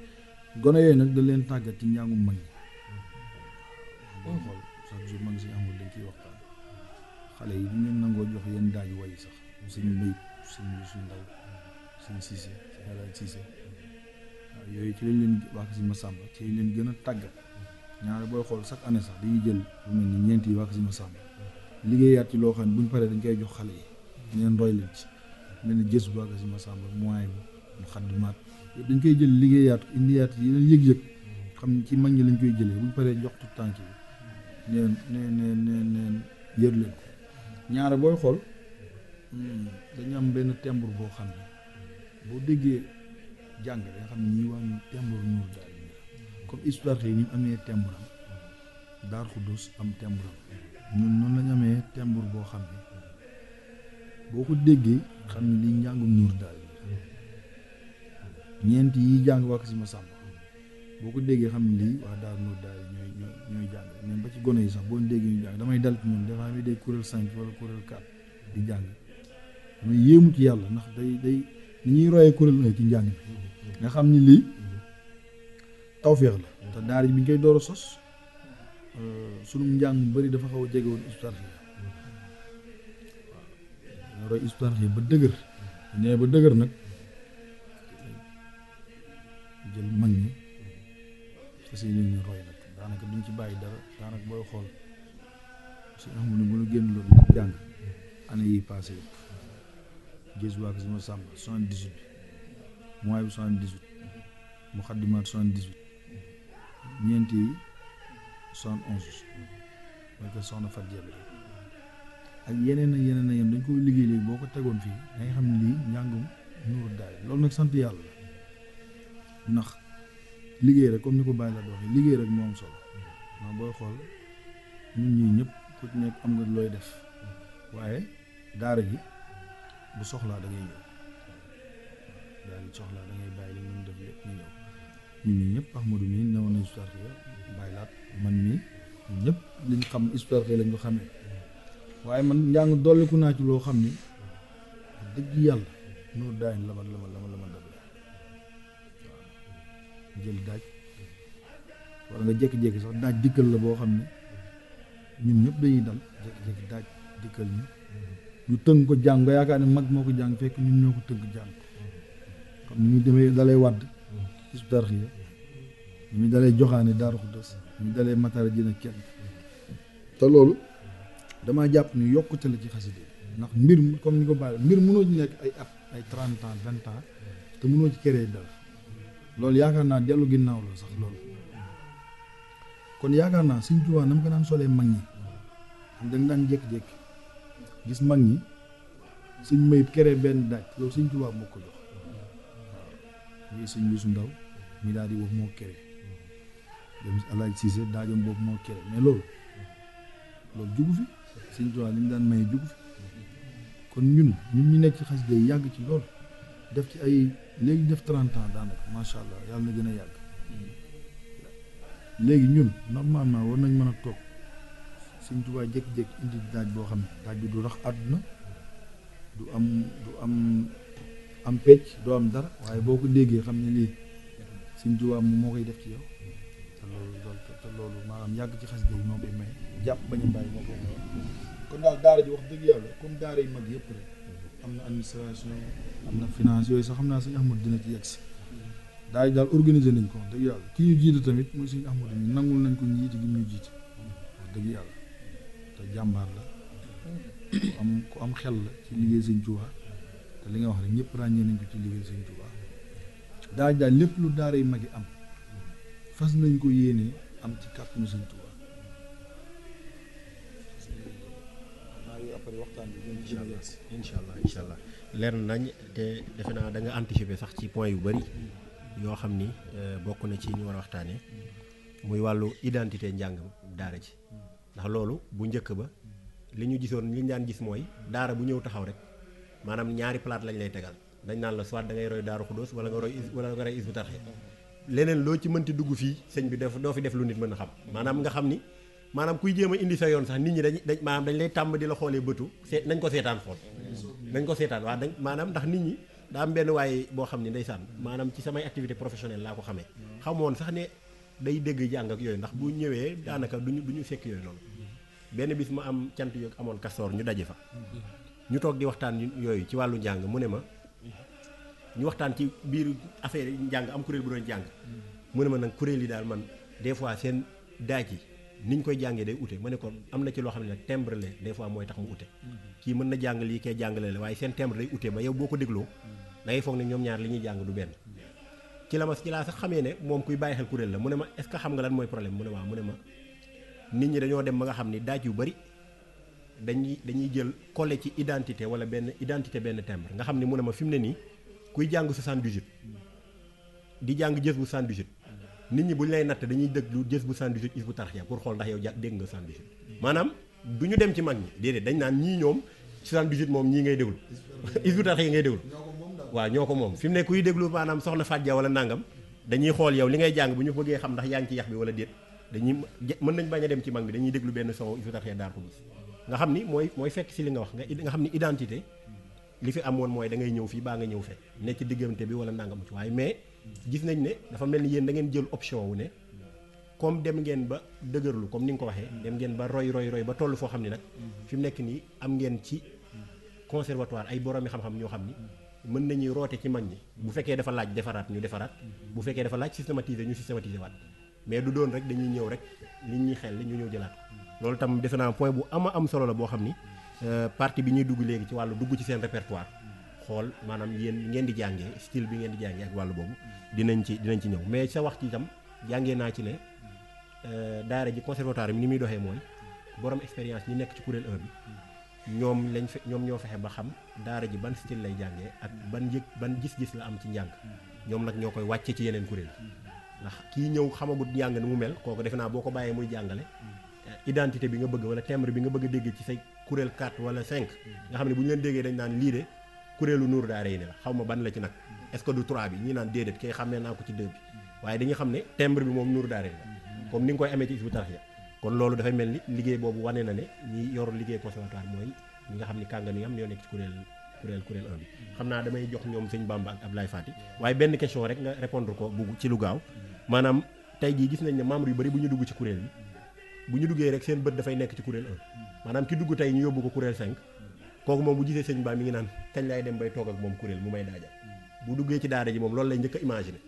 gone yooyu nag da leen tàggat ci njàngum mag ñi boo xool chaque jour mag Sëñ Ahmadu dañ ciy waxtaan xale yi duñ leen nangoo jox yenn daaju way sax suñu mbéy suñu ndaw suñu siise si xelal siise waaw yooyu ci lañ leen wax si Masamba ci lañ leen gën a tàggat ñaare booy xool chaque année sax dañuy jël lu mel ni ñeenti yi wax si Masamba liggéeyaat ci loo xam ne buñ paree dañ koy jox xale yi ñeen roy leen ci mel ni jës bu wax si Masamba moyen bi mu xaddimaat dañ koy jël liggéeyaat indiyaat yi leen yëg-yëg xam ne ci mag ñi lañ koy jëlee buñ paree jox tout tànk yi neen yër leen ko ñaare booy xool dañu am benn timbre boo xam ne boo déggee jàng da nga xam ne ñii waa ñu timbre nuur daal comme histoire yi ñu amee timbre am Daaru Xudoos am timbre am ñun noonu lañu amee timbre boo xam ne boo ko déggee xam ne lii njàngum nuur daal ñeent yi jàng wax si Masamba boo ko déggee xam ne lii waa Daaru nuur daal ñooy jàng même ba ci gone yi sax boo déggee ñu jàng damay dal ci ñoom des fois mi day kuréel 5 wala kuréel 4 di jàng damay yéemu ci yàlla ndax day ni ñuy royee kuréel ci njàng bi nga xam ni lii tawféex la te daara ji bi ñu koy door a sos sunu njàng mu bari dafa xaw a jege woon histoire yi waaw roy histoire yi ba dëgër nee ba dëgër nag jël mag ñi fas yéene ñu roy nag daanaka duñ ci bàyyi dara daanaka booy xool su amul ne bu ñu génn loolu di jàng année yi passé yëpp gis waa ko sama sàmba 78 mois bi 78 mu xaddimaat 78 ñeenti yi 71 mooy que soxna Fat Diaby ak yeneen ak yeneen ak yeneen dañ koy liggéey léegi boo ko tegoon fii da nga xam ne lii njàngum nuuru daal loolu nag sant yàlla la ndax liggéey rek comme ni ko bàyyi la doxee liggéey rek moo am solo ndax booy xool ñun ñii ñëpp ku ci nekk am nga looy def waaye daara ji bu soxlaa da ngay ñëw daara ji soxlaa da ngay bàyyi li nga def lépp ñu ñëw ñun ñii ñëpp Ahmadou mii newoon na histoire bàyyi laat man mii ñun ñëpp liñ xam histoire lañ ko xamee waaye man njàng dolliku naa ci loo xam ni dëgg yàlla noonu daañ la ma dab waaw jël daaj wala nga jékki-jékki sax daaj dikkal la boo xam ne ñun ñëpp dañuy dal jékki-jékki daaj dikkal ñu tënk ko jàng nga yaakaar ne mag moo ko jàng fekk ñun ñoo ko tënk jàng xam ni ñu demee dalay wàdd histoire yi ñu dalay joxaane Daaru Xudoos ñu dalay matara jën kenn te loolu damaa jàpp ni yokkute la ci xasida yi ndax mbir comme ni ko bàyyi mbir mënoo ci nekk ay at ay 30 ans 20 ans te mënoo ci créer dara loolu yaakaar naa dellu ginnaaw la sax loolu kon yaakaar naa Sëñ Tuubaa na mu ko daan solee mag ñi xam dañ daan jékki-jékki gis mag ñi suñ may créer benn daaj loolu Sëñ Tuubaa moo ko jox waaw lii sëñ Yuusu Ndaw mi daal di wax moo créer dem Alaaji Siise daajom boobu moo créer mais loolu jugu fi Sëñ Tuubaa li mu daan maye jugu fi kon ñun ñu nekk ci xasida yi yàgg ci loolu def ci ay léegi def 30 ans daanaka macha allah yàlla na gën a yàgg léegi ñun normalement war nañ mën a toog Sëñ Tuubaa jékki-jékki indi daaj boo xam ne daaj bi du rax àdduna du am pecc doo am dara waaye boo ko déggee xam ne lii Sëñ Tuubaa moo koy def ci yow te loolu maanaam yàgg ci xasida yi moo koy may jàpp bañ a bàyyi moo koy may kon daal daara ji wax dëgg yàlla comme daara yi mag yëpp rek am na administration am na finance yooyu sax xam naa Sëñ Ahmadu dina ci yegg si daara ji daal organiser nañ ko wax dëgg yàlla kii ñu jiite tamit mooy Sëñ Ahmadu mi nangul nañ ko njiiti gi ñu jiite wax dëgg yàlla te jàmbaar la ku am xel la ci liggéey Sëñ Tuubaa te li nga wax rek ñëpp ràññee nañ ko ci liggéey Sëñ Tuubaa daara ji daal lépp lu daara yi mag yi am fas nañ ko yéenee am ci kàttanu Sëñ Tuubaa après waxtaan bi incha allah leer nañ te defe naa da nga anticiper sax ci point yu bari yoo xam ni bokk na ci ñu war a waxtaanee muy wàllu identité njàng daara ji ndax loolu bu njëkk ba li ñu gisoon li ñu daan gis mooy daara bu ñëw taxaw rek maanaam ñaari plate lañ lay tegal dañ naan la soit da ngay roy Daaru Xudóos wala nga roy Hizbut Tarqiyyah leneen loo ci mënti dugg fii sëñ bi doo fi def lu nit mën a xam maanaam nga xam ni maanaam kuy jéem a indi sa yoon sax nit ñi dañ maanaam dañ lay tàmm di la xoolee bëtu nañ ko seetaan xool nañ ko seetaan waaw dañ maanaam ndax nit ñi daa am benn waaye boo xam ne ndeysaan maanaam ci samay activité professionnelle laa ko xamee xamoon sax ne day dégg jàng ak yooyu ndax bu ñëwee daanaka duñu fekk yooyu noonu benn bis ma am cant yu amoon Kastoor ñu daje fa ñu toog di waxtaan yooyu ci wàllu njàng mu ne ma ñu waxtaan ci biir affaire njàng am kuréel bu doon jàng mu ne ma nag kuréel yi daal man des fois seen daaj yi niñ koy jàngee day ute ma ne ko am na ci loo xam ne nag timbre la des fois mooy tax mu ute kii mën na jàng lii kay jàngale la waaye seen timbre day ute ba yow boo ko dégloo da ngay foog ne ñoom ñaar li ñuy jàng du benn ci laa sax xamee ne moom kuy bàyyi xel kuréel la mu ne ma est-ce que xam nga lan mooy problème mu ne waaw mu ne ma nit ñi dañoo dem ba nga xam ni daaj yu bari dañuy jël collé ci identité wala benn identité benn timbre nga xam ne mu ne ma fi mu ne nii kuy jàng 78 di jàng jës bu 78 nit ñi bu ñu lay natt dañuy déglu jës bu 78 Hizbut Tarqiyyah pour xool ndax yow dégg nga 78 maanaam du ñu dem ci mag ñi déedéet dañ naan ñii ñoom 78 moom ñii ngay déglu Hizbut Tarqiyyah ngay déglu waaw ñoo ko moom fi mu ne kuy déglu maanaam soxna Fadja wala nangam dañuy xool yow li ngay jàng bu ñu bëggee xam ndax yaa ngi ci yax bi wala déet dañuy mën nañ bañ a dem ci mag bi dañuy déglu benn son Hizbut Tarqiyyah Daaru Xudoos nga xam ni mooy fekk si li nga wax nga xam ni identité li fi amoon mooy da ngay ñëw fii baa nga ñëw fee ne ci diggante bi wala nangam ci waaye mais gis nañ ne dafa mel ni yéen da ngeen jël option wu ne comme dem ngeen ba dëgërlu comme ni nga ko waxee dem ngeen ba roy ba toll foo xam ni nag fi mu nekk nii am ngeen ci conservatoire ay boroomi xam-xam ñoo xam ni mën nañuy roote ci mag ñi bu fekkee dafa laaj defaraat ñu defaraat bu fekkee dafa laaj systématiser ñu systématiser waat mais du doon rek dañuy ñëw rek nit ñi xel li ñu ñëw jëlaat loolu tam defe naa point bu am solo la boo xam ni partie bi ñuy dugg léegi ci wàllu dugg ci seen répertoire xool maanaam yéen ngeen di jàngee style bi ngeen di jàngee ak wàllu boobu dinañ ci ñëw mais sa wax ci itam jàngee naa ci ne daara ji conservatoire bi ni muy doxee mooy borom expérience ñi nekk ci kuréel 1 bi ñoom ñoo fexe ba xam daara ji ban style lay jàngee ak ban gis-gis la am ci njàng ñoom nag ñoo koy wàcce ci yeneen kuréel ndax kii ñëw xamagut njàng ni mu mel kooku defe naa boo ko bàyyee muy jàngale identité bi nga bëgg wala timbre bi nga bëgg a dégg ci say kuréel 4 wala 5 nga xam ne bu ñu leen déggee dañ naan lii de kuréelu Nuuru Daarayni la xaw ma ban la ci nag est-ce que du 3 bi ñi naan déedéet kay xamee naa ko ci 2 bi waaye dañuy xam ne timbre bi moom Nuuru Daarayni la comme ni nga koy amee ci Hizbut Tarqiyyah kon loolu dafay mel ni liggéey boobu wane na ne ñi yor liggéey conservatoire mooy ñi nga xam ni kàngam yi nga xam ne ñoo nekk ci kuréel 1 bi xam naa damay jox ñoom sëñ Bamba ak Ablaye Fati waaye benn question rek nga répondre ko bu ci lu gaaw maanaam tey jii gis nañ ne membre yu bari bu ñu dugg ci kuréel bi bu ñu duggee rek seen bët dafay nekk ci kuréel 1 maanaam ki dugg tey ñu yóbbu ko kuréel 5 kooku moom bu gisee sëñ Ba mi ngi naan kañ laay dem bay toog ak moom kuréel mu may daajal bu duggee ci daara ji moom loolu lay njëkk a imaginer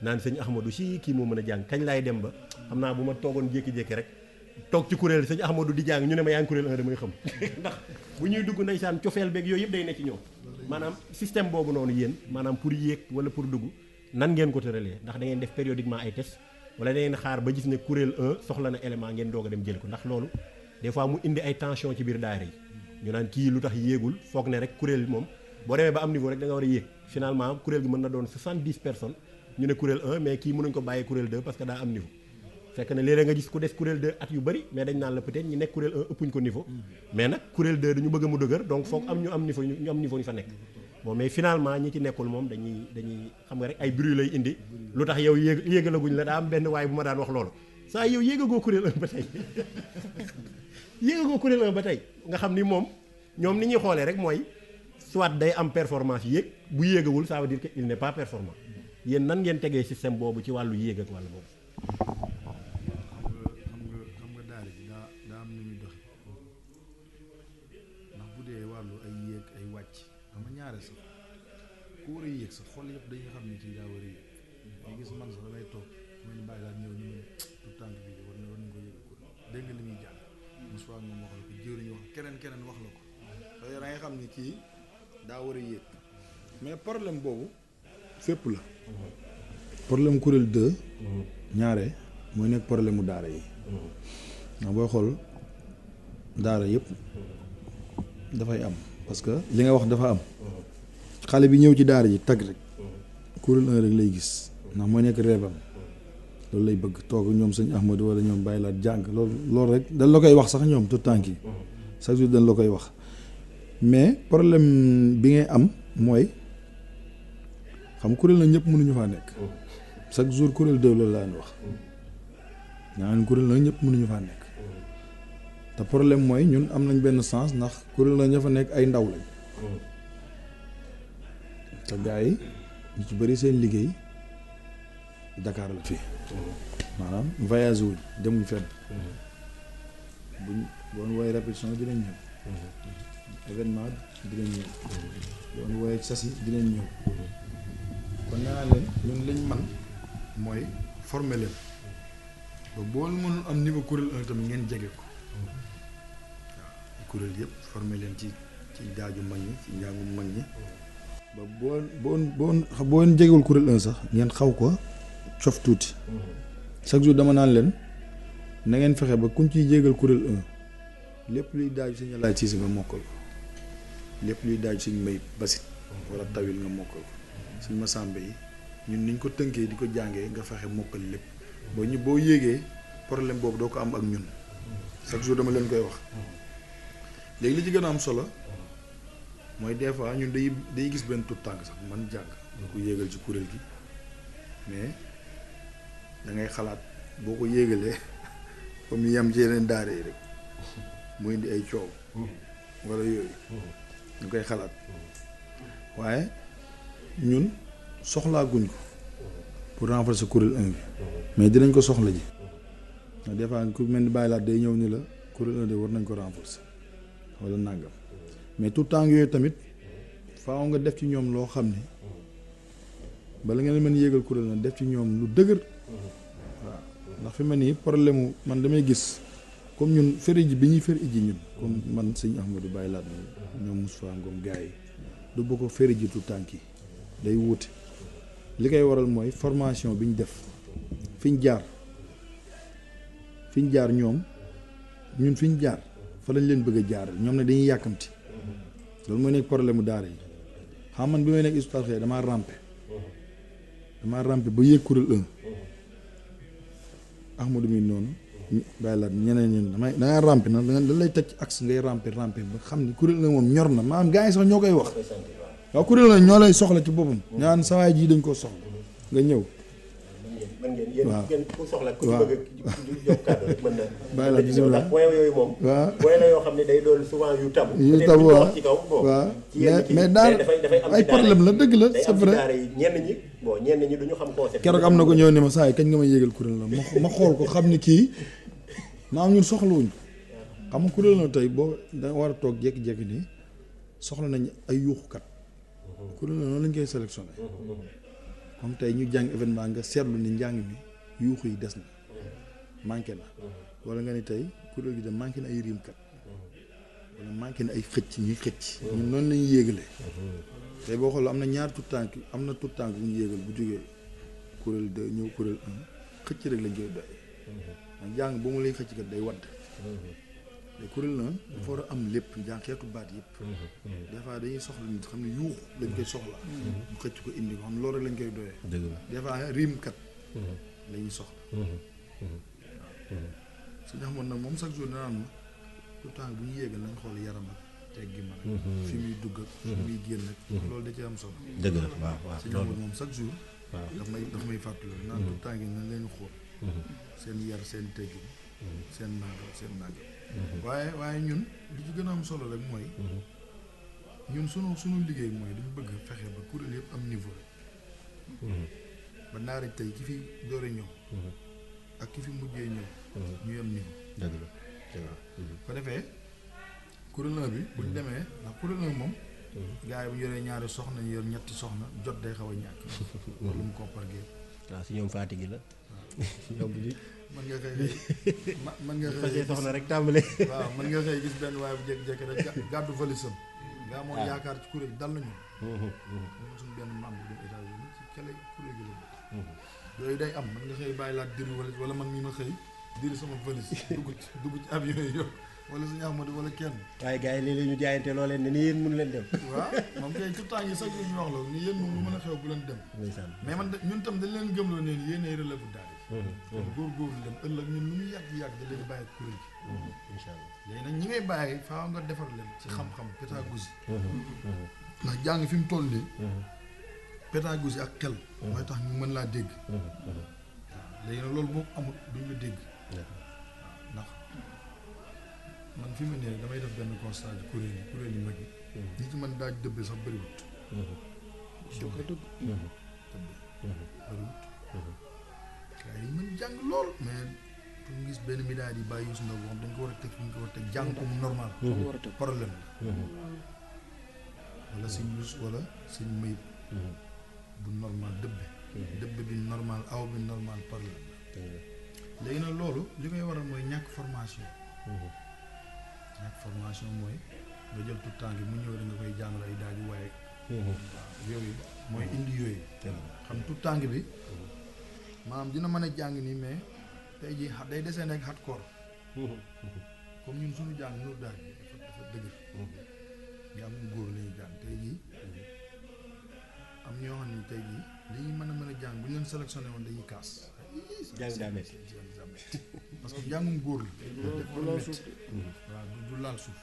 naan sëñ Ahmadou si kii moo mën a jàng kañ laay dem ba xam naa bu ma toogoon jékki-jékki rek toog ci kuréel sëñ Ahmadou di jàng ñu ne ma yaa ngi kuréel 1 damay xam ndax bu ñuy dugg ndeysaan cofeel beeg yooyu yëpp day ne ci ñoom maanaam système boobu noonu yéen maanaam pour yéeg wala pour dugg nan ngeen ko tëralee ndax da ngeen def périodiquement ay test wala da ngeen xaar ba gis ne kuréel 1 soxla na élément ngeen doog a dem jël ko ndax loolu des fois mu indi ay tension ci biir daayira yi ñu naan kii lu tax yéegul foog ne rek kuréel moom boo demee ba am niveau rek da nga war a yéeg finalement kuréel gi mën na doon 70 personnes ñu ne kuréel 1 mais kii mënuñ ko bàyyee kuréel 2 parce que daa am niveau fekk na léeg-léeg nga gis ku des kuréel 2 at yu bëri mais dañ naan la peut-être ñi nekk kuréel 1 ëppuñ ko niveau mais nag kuréel 2 dañu bëgg mu dëgër donc foog am ñu am niveau ñu fa nekk bon mais finalement ñi ci nekkul moom dañuy xam nga rek ay bruit lay indi lu tax yow yéegalaguñ la daa am benn waay bu ma daan wax loolu saa yow yéegagoo kuréel 1 ba tey yéegagoo kuréel 1 ba tey nga xam ni moom ñoom ni ñuy xoolee rek mooy soit day am performance yéeg bu yéegawul ça veut dire que il n'est pas performant yéen nan ngeen tegee système boobu ci wàllu yéeg ak wàllu boobu. xam nga daara ji daa am nu muy doxe ndax bu dee wàllu ay yéeg ay wàcc xam nga ñaare sax ku war a yéeg sax xol yëpp dañuy xam ne kii daa war a yéeg mais gis man sax damay toog ma ñu bàyyi daal ñëw ñu ne tout tànk bi de war nañ ko yéeg ko dégg nga li muy jàng mosuwaat moom wax la ko jëriñu wax keneen wax la ko da ngay xam ne kii daa war a yéeg mais problème boobu fépp la problème kuréel 2 ñaare mooy nekk problème mu daara yi ndax booy xool daara yëpp dafay am parce que li nga wax dafa am xale bi ñëw ci daara ji tag rek kuréel 1 rek lay gis ndax mooy nekk reebam loolu lay bëgg toog ñoom sëñ Ahmadou wala ñoom bàyyi laat jàng loolu rek dañ la koy wax sax ñoom tout tànk yi chaque jour dañ la koy wax mais problème bi ngay am mooy xam kuréel na ñëpp mënuñu faa nekk chaque jour kuréel 2 loolu laa leen wax ñaan kuréel na ñëpp mënuñu faa nekk te problème mooy ñun am nañ benn sens ndax kuréel na ña fa nekk ay ndaw lañ te gars yi ñu ci bëri seen liggéey Dakar la fii maanaam voyage wuñ demuñ fenn buñ doon woy répétition dinañ ñëw événement dinañ ñëw doon woy sasi dinañ ñëw kon naa leen ñun liñ man mooy former leen ba boo mënul am niveau kuréel 1 tamit ngeen jege ko waaw kuréel yëpp former leen ci jaaju mag ñi ci njàngu mag ñi ba boo jegewul kuréel 1 sax ngeen xaw ko cof tuuti chaque jour dama naan leen na ngeen fexe ba kuñ ciy jégal kuréel 1 lépp luy daaju suñu laaj si nga mokkal ko lépp luy daaju suñu mbay basit wala tawil nga mokkal ko suñ ma sàmbe yi ñun niñ ko tënkee di ko jàngee nga fexe mokkal lépp boo yéegee problème boobu doo ko am ak ñun chaque jour dama leen koy wax léegi li ci gën a am solo mooy des fois ñun day gis benn tout tànk sax man jàng nga ko yéegal ci kuréel gi mais da ngay xalaat boo ko yéegalee comme ñu yem ci yeneen daara yi rek mu indi ay coow wala yooyu ñu koy xalaat waaye ñun soxlaaguñ ko pour renforcer kuréel 1 bi mais dinañ ko soxla ji ndax des fois ku mel ni bàyyi laat day ñëw ni la kuréel 1 de war nañ ko renforcer wala nàngam mais tout temps yooyu tamit faaw nga def ci ñoom loo xam ne bala ngeen mën yéegal kuréel na def ci ñoom lu dëgër waaw ndax fi ma nii problème mu man damay gis comme ñun feri ji bi ñuy feri ji ñun comme man sëñ Ahmadou bàyyi laat ñoom Moustapha Ngom gars yi du bokk feri ji tout temps yi day wuute li koy waral mooy formation bi ñu def fi ñu jaar ñoom ñun fi ñu jaar fa lañ leen bëgg a jaaral ñoom ne dañuy yàkkamti loolu mooy nekk problème mu daara yi xam man bi may nekk histoire xëy damaa rampe ba yéeg kuréel 1 Ahmadou mi noonu bàyyi laat ñeneen ñun dangaa rampe nag da lay teg ci axe ngay rampe ba xam ni kuréel 1 moom ñor na maanaam gars yi sax ñoo koy wax waaw kuréel 1 ñoo lay soxla ci boppam ñaan sawaay ji dañ koo soxla nga ñëw waaw ku soxla ku waaw bëgg jox kàddu rek mën na bàyyi la bisimilah point yooyu moom waaw point la yoo xam ne day doon souvent yu tabu waaw ci kaw bon waaw ci yenn kii mais daal dafay am ay problème la dëgg la day c'est am ci vrai daara yi ñenn ñi duñu xam concept keroog am na ko ñëw ne ma saa yi kañ nga ma yéegal kuréel la ma xool ko xam ni kii maam ñun soxlawuñ xam nga kuréel la tey boo da war a toog jékki-jékki nii soxla nañ ay yuuxukat kuréel la noonu lañ koy sélectionné comme tey ñu jàng événement nga seetlu ni njàng mi yuuxu yi des na manqué na wala nga ni tey kuréel gi de manqué na ay riimkat wala manqué na ay xëcc ñuy xëcc ñun noonu lañuy yéegale tey boo xool am na ñaar tout tànk bu ñu yéegal bu jógee kuréel 2 ñëw kuréel 1 xëcc rek lañ koy doy ndax jàng ba mu lay xëcc kat day wadd te kuréel 1 dafa war a am lépp jàng xeetu baat yëpp des fois dañuy soxla nit xam ne yuux lañ koy soxla mu xëcc ko indi ko xam ne loolu rek lañ koy doyee des fois riimkat la ñuy soxla su ñu xamoon nag moom chaque jour danaan ma tout temps bu ñu yéegal nañ xool yaram ak teggi ma rek fi muy dugg ak fi muy génn ak loolu da ci am solo dëgg la waaw su ñu xamoon moom chaque jour daf may fàttali naan tout temps gi nañ leen xool seen yar seen teggi seen nangam waaye ñun li ci gën a am solo rek mooy ñun sunu liggéey mooy dañu bëgg fexe ba kuréel yëpp am niveau ba naari tey ki fi doore ñëw ak ki fi mujjee ñëw ñu yem niveau dëgg la ko defee kuréel 1 bi buñ demee ndax kuréel 1 moom gars yi bu yoree ñaari soxna ñu yor ñetti soxna jot day xaw a ñàkk lu mu koppar gi waaw si ñoom Fatick la ñoom bi mën nga xëy mën nga xëy fasee soxna rek tàmbale waaw mën nga xëy gis benn waaye bu jékki-jékki rek gàddu valisam nga amoon yaakaar ci kuréel dal nañu ñun suñu benn membre dem États-Unis ci kele kuréel gi la yooyu day am mën nga xëy bàyyi laa diri wala man mii ma xëy diri sama valise dugg ci avion yi yow wala suñu Ahmadu wala kenn waaye gars yi léeg-léeg ñu jaayante loo leen ne ni yéen mënu leen dem waaw moom kay tout temps yi sax ñu wax la ni yéen moom lu mën a xew bu leen dem mais man ñun tam dañ leen gëmloo neen yéen ay relève daal góor-góorlu dem ëllëg ñun lu ñu yàgg da leen bàyyi kuréel gi incha allah léegi nag ñi ngay bàyyi faaw nga defar leen ci xam-xam pédagogie ndax jàng fi mu toll nii pédagogie ak xel mooy tax ñu mën laa dégg waaw léegi nag loolu boo amul duñ la dégg ndax man fi mu ne damay def benn constat ci kuréel yi mag yi ñi ci mën daaj dëbbe sax bëriwut bëriwut gars yi mën jàng lool mais pour nga gis benn médaille yi bàyyi Youssou Ndaw boo xam dañ ko war a teg fi ñu ko war a teg jàng ko mu normal problème la wala suñ lus wala suñ mayib bu normal dëbbe bi normal aw bi normal problème léegi nag loolu li koy waral mooy ñàkk formation mooy nga jël tout temps gi mu ñëw da nga koy jàngal ay daaju waaye yooyu mooy indi yooyu xam tout temps bi maanaam dina mën a jàng nii mais tey jii day desee nekk hardcore comme ñun suñu jàng nur daal bi dafa dëgër ñu am góor la ñuy jàng tey jii am ñoo xam ne tey jii li ñu mën a jàng bu ñu leen sélectionné woon dañuy kaas jàng daa métti parce que jàngum góor la du laal suuf waaw du laal suuf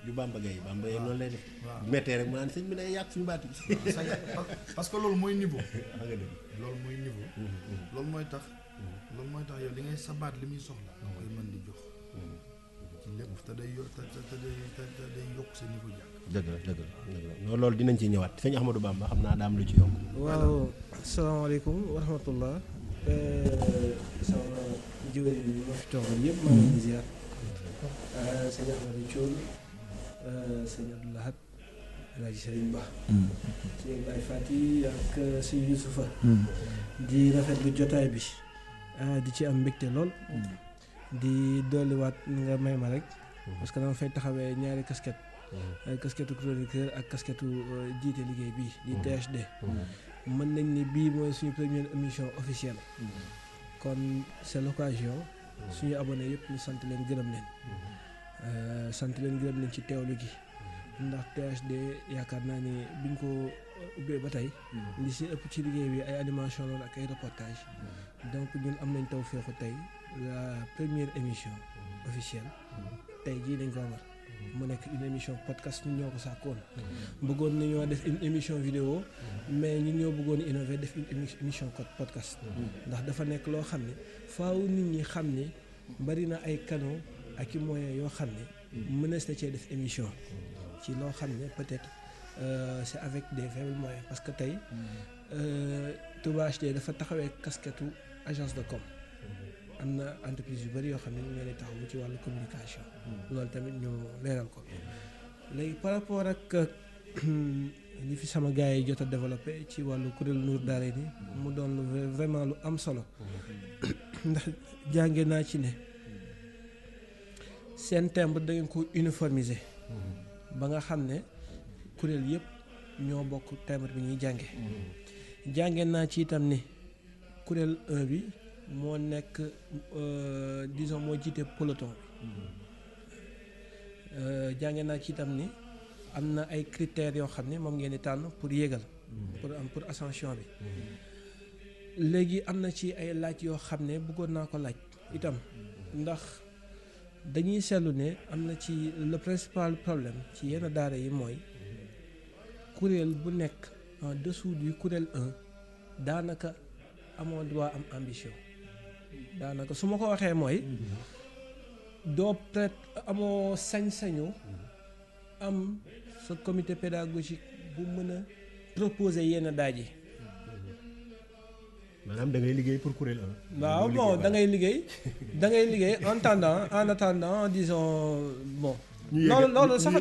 yu Bamba Gaye noonu lay def bu méttee rek mu naan sëñ bi day yàq suñu baat yi parce que loolu mooy niveau nga dëgg loolu mooy niveau loolu mooy tax yow li ngay sabaat li muy soxla da koy mën di jox ci lépp te day yokk sa niveau jàng dëgg la loolu dinañ ci ñëwaat sëñ Ahmadou Bamba xam naa daam lu ci yokk waaw asalaamaaleykum wa rahmatullah sama jiwén yi ma fi toogal yëpp maa ngi ziar sëñ Ahmadou Thioune sëñ Abdou Lahad Alaaji Sëriñ Ba sëñ Baye Fati ak sëñ Youssoufa di rafetlu jotaay bi di ci am mbégte lool di dolliwaat nga may ma rek parce que dama fay taxawee ñaari casquette casquette chroniqueur ak casquette jiite liggéey bii di THD mën nañ ni bii mooy suñu première émission officielle kon c'est l'occasion suñu abonné yëpp ñu sant leen gërëm leen ci teewlu gi ndax THD yaakaar naa ni biñ ko ubbee ba tey li si ëpp ci liggéey bi ay animation loolu ak ay reportage donc ñun am nañ taw feexu tey la première émission officielle tey jii dañ ko amal mu nekk une émission podcast ñun ñoo ko sàkkoon bëggoon nañoo def une émission vidéo mais ñun ñoo bëggoon innover def une émission podcast ndax dafa nekk loo xam ne faaw nit ñi xam ne bari na ay canaux ak i moyens yoo xam ne mënees na cee def émission ci loo xam ne peut-être c'est avec des faibles moyens parce que tey Touba HD dafa taxawee casquette agence de com am na entreprise yu bari yoo xam ne ñu ngi lay taxawu ci wàllu communication loolu tamit ñu leeral ko léegi par rapport ak li fi sama gars yi jot a développé ci wàllu kuréel Nour Daarayni mu doon vraiment lu am solo ndax jànge naa ci ne seen timbre da ngeen ko uniformiser ba nga xam ne kuréel yëpp ñoo bokk timbre bi ñuy jànge jànge naa ci itam ni kuréel 1 bi moo nekk disons moo jiite peloton bi jànge naa ci itam ni am na ay critères yoo xam ne moom ngeen di tànn pour yéegal pour ascension bi léegi am na ci ay laaj yoo xam ne bëggoon naa ko laaj itam ndax dañuy seetlu ne am na ci le principal problème ci yenn daara yi mooy kuréel bu nekk en dessous du kuréel 1 daanaka amoo droit am ambition daanaka su ma ko waxee mooy doo peut amoo sañ-sañu am sa comité pédagogique bu mën a proposer yenn daaj yi. maanaam da ngay liggéey pour kuréel 1. waaw bon da ngay liggéey en attendant disons bon. loolu sax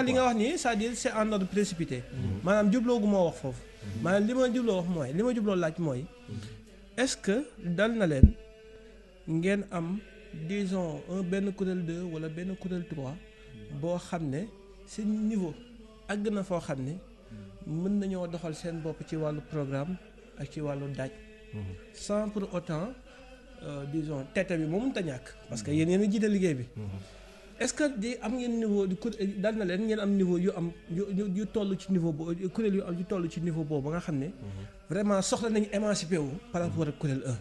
li nga wax nii c'est-à-dire c'est en ordre précipité. maanaam jubloo gu moo wax foofu. maanaam li ma jubloo laaj mooy est-ce que dal na leen ngeen am disons benn kuréel 2 wala benn kuréel 3 boo xam ne seen niveau àgg na foo xam ne mën nañoo doxal seen bopp ci wàllu programme ak ci wàllu daaj. sans pour autant disons tête bi moom mënut a ñàkk parce que yéen a jiite liggéey bi. est-ce que di am ngeen niveau di dal na leen ngeen am niveau yu am yu toll ci niveau boobu kuréel yu am yu toll ci niveau boobu ba nga xam ne vraiment soxla nañu émancipé wu par rapport ak kuréel 1.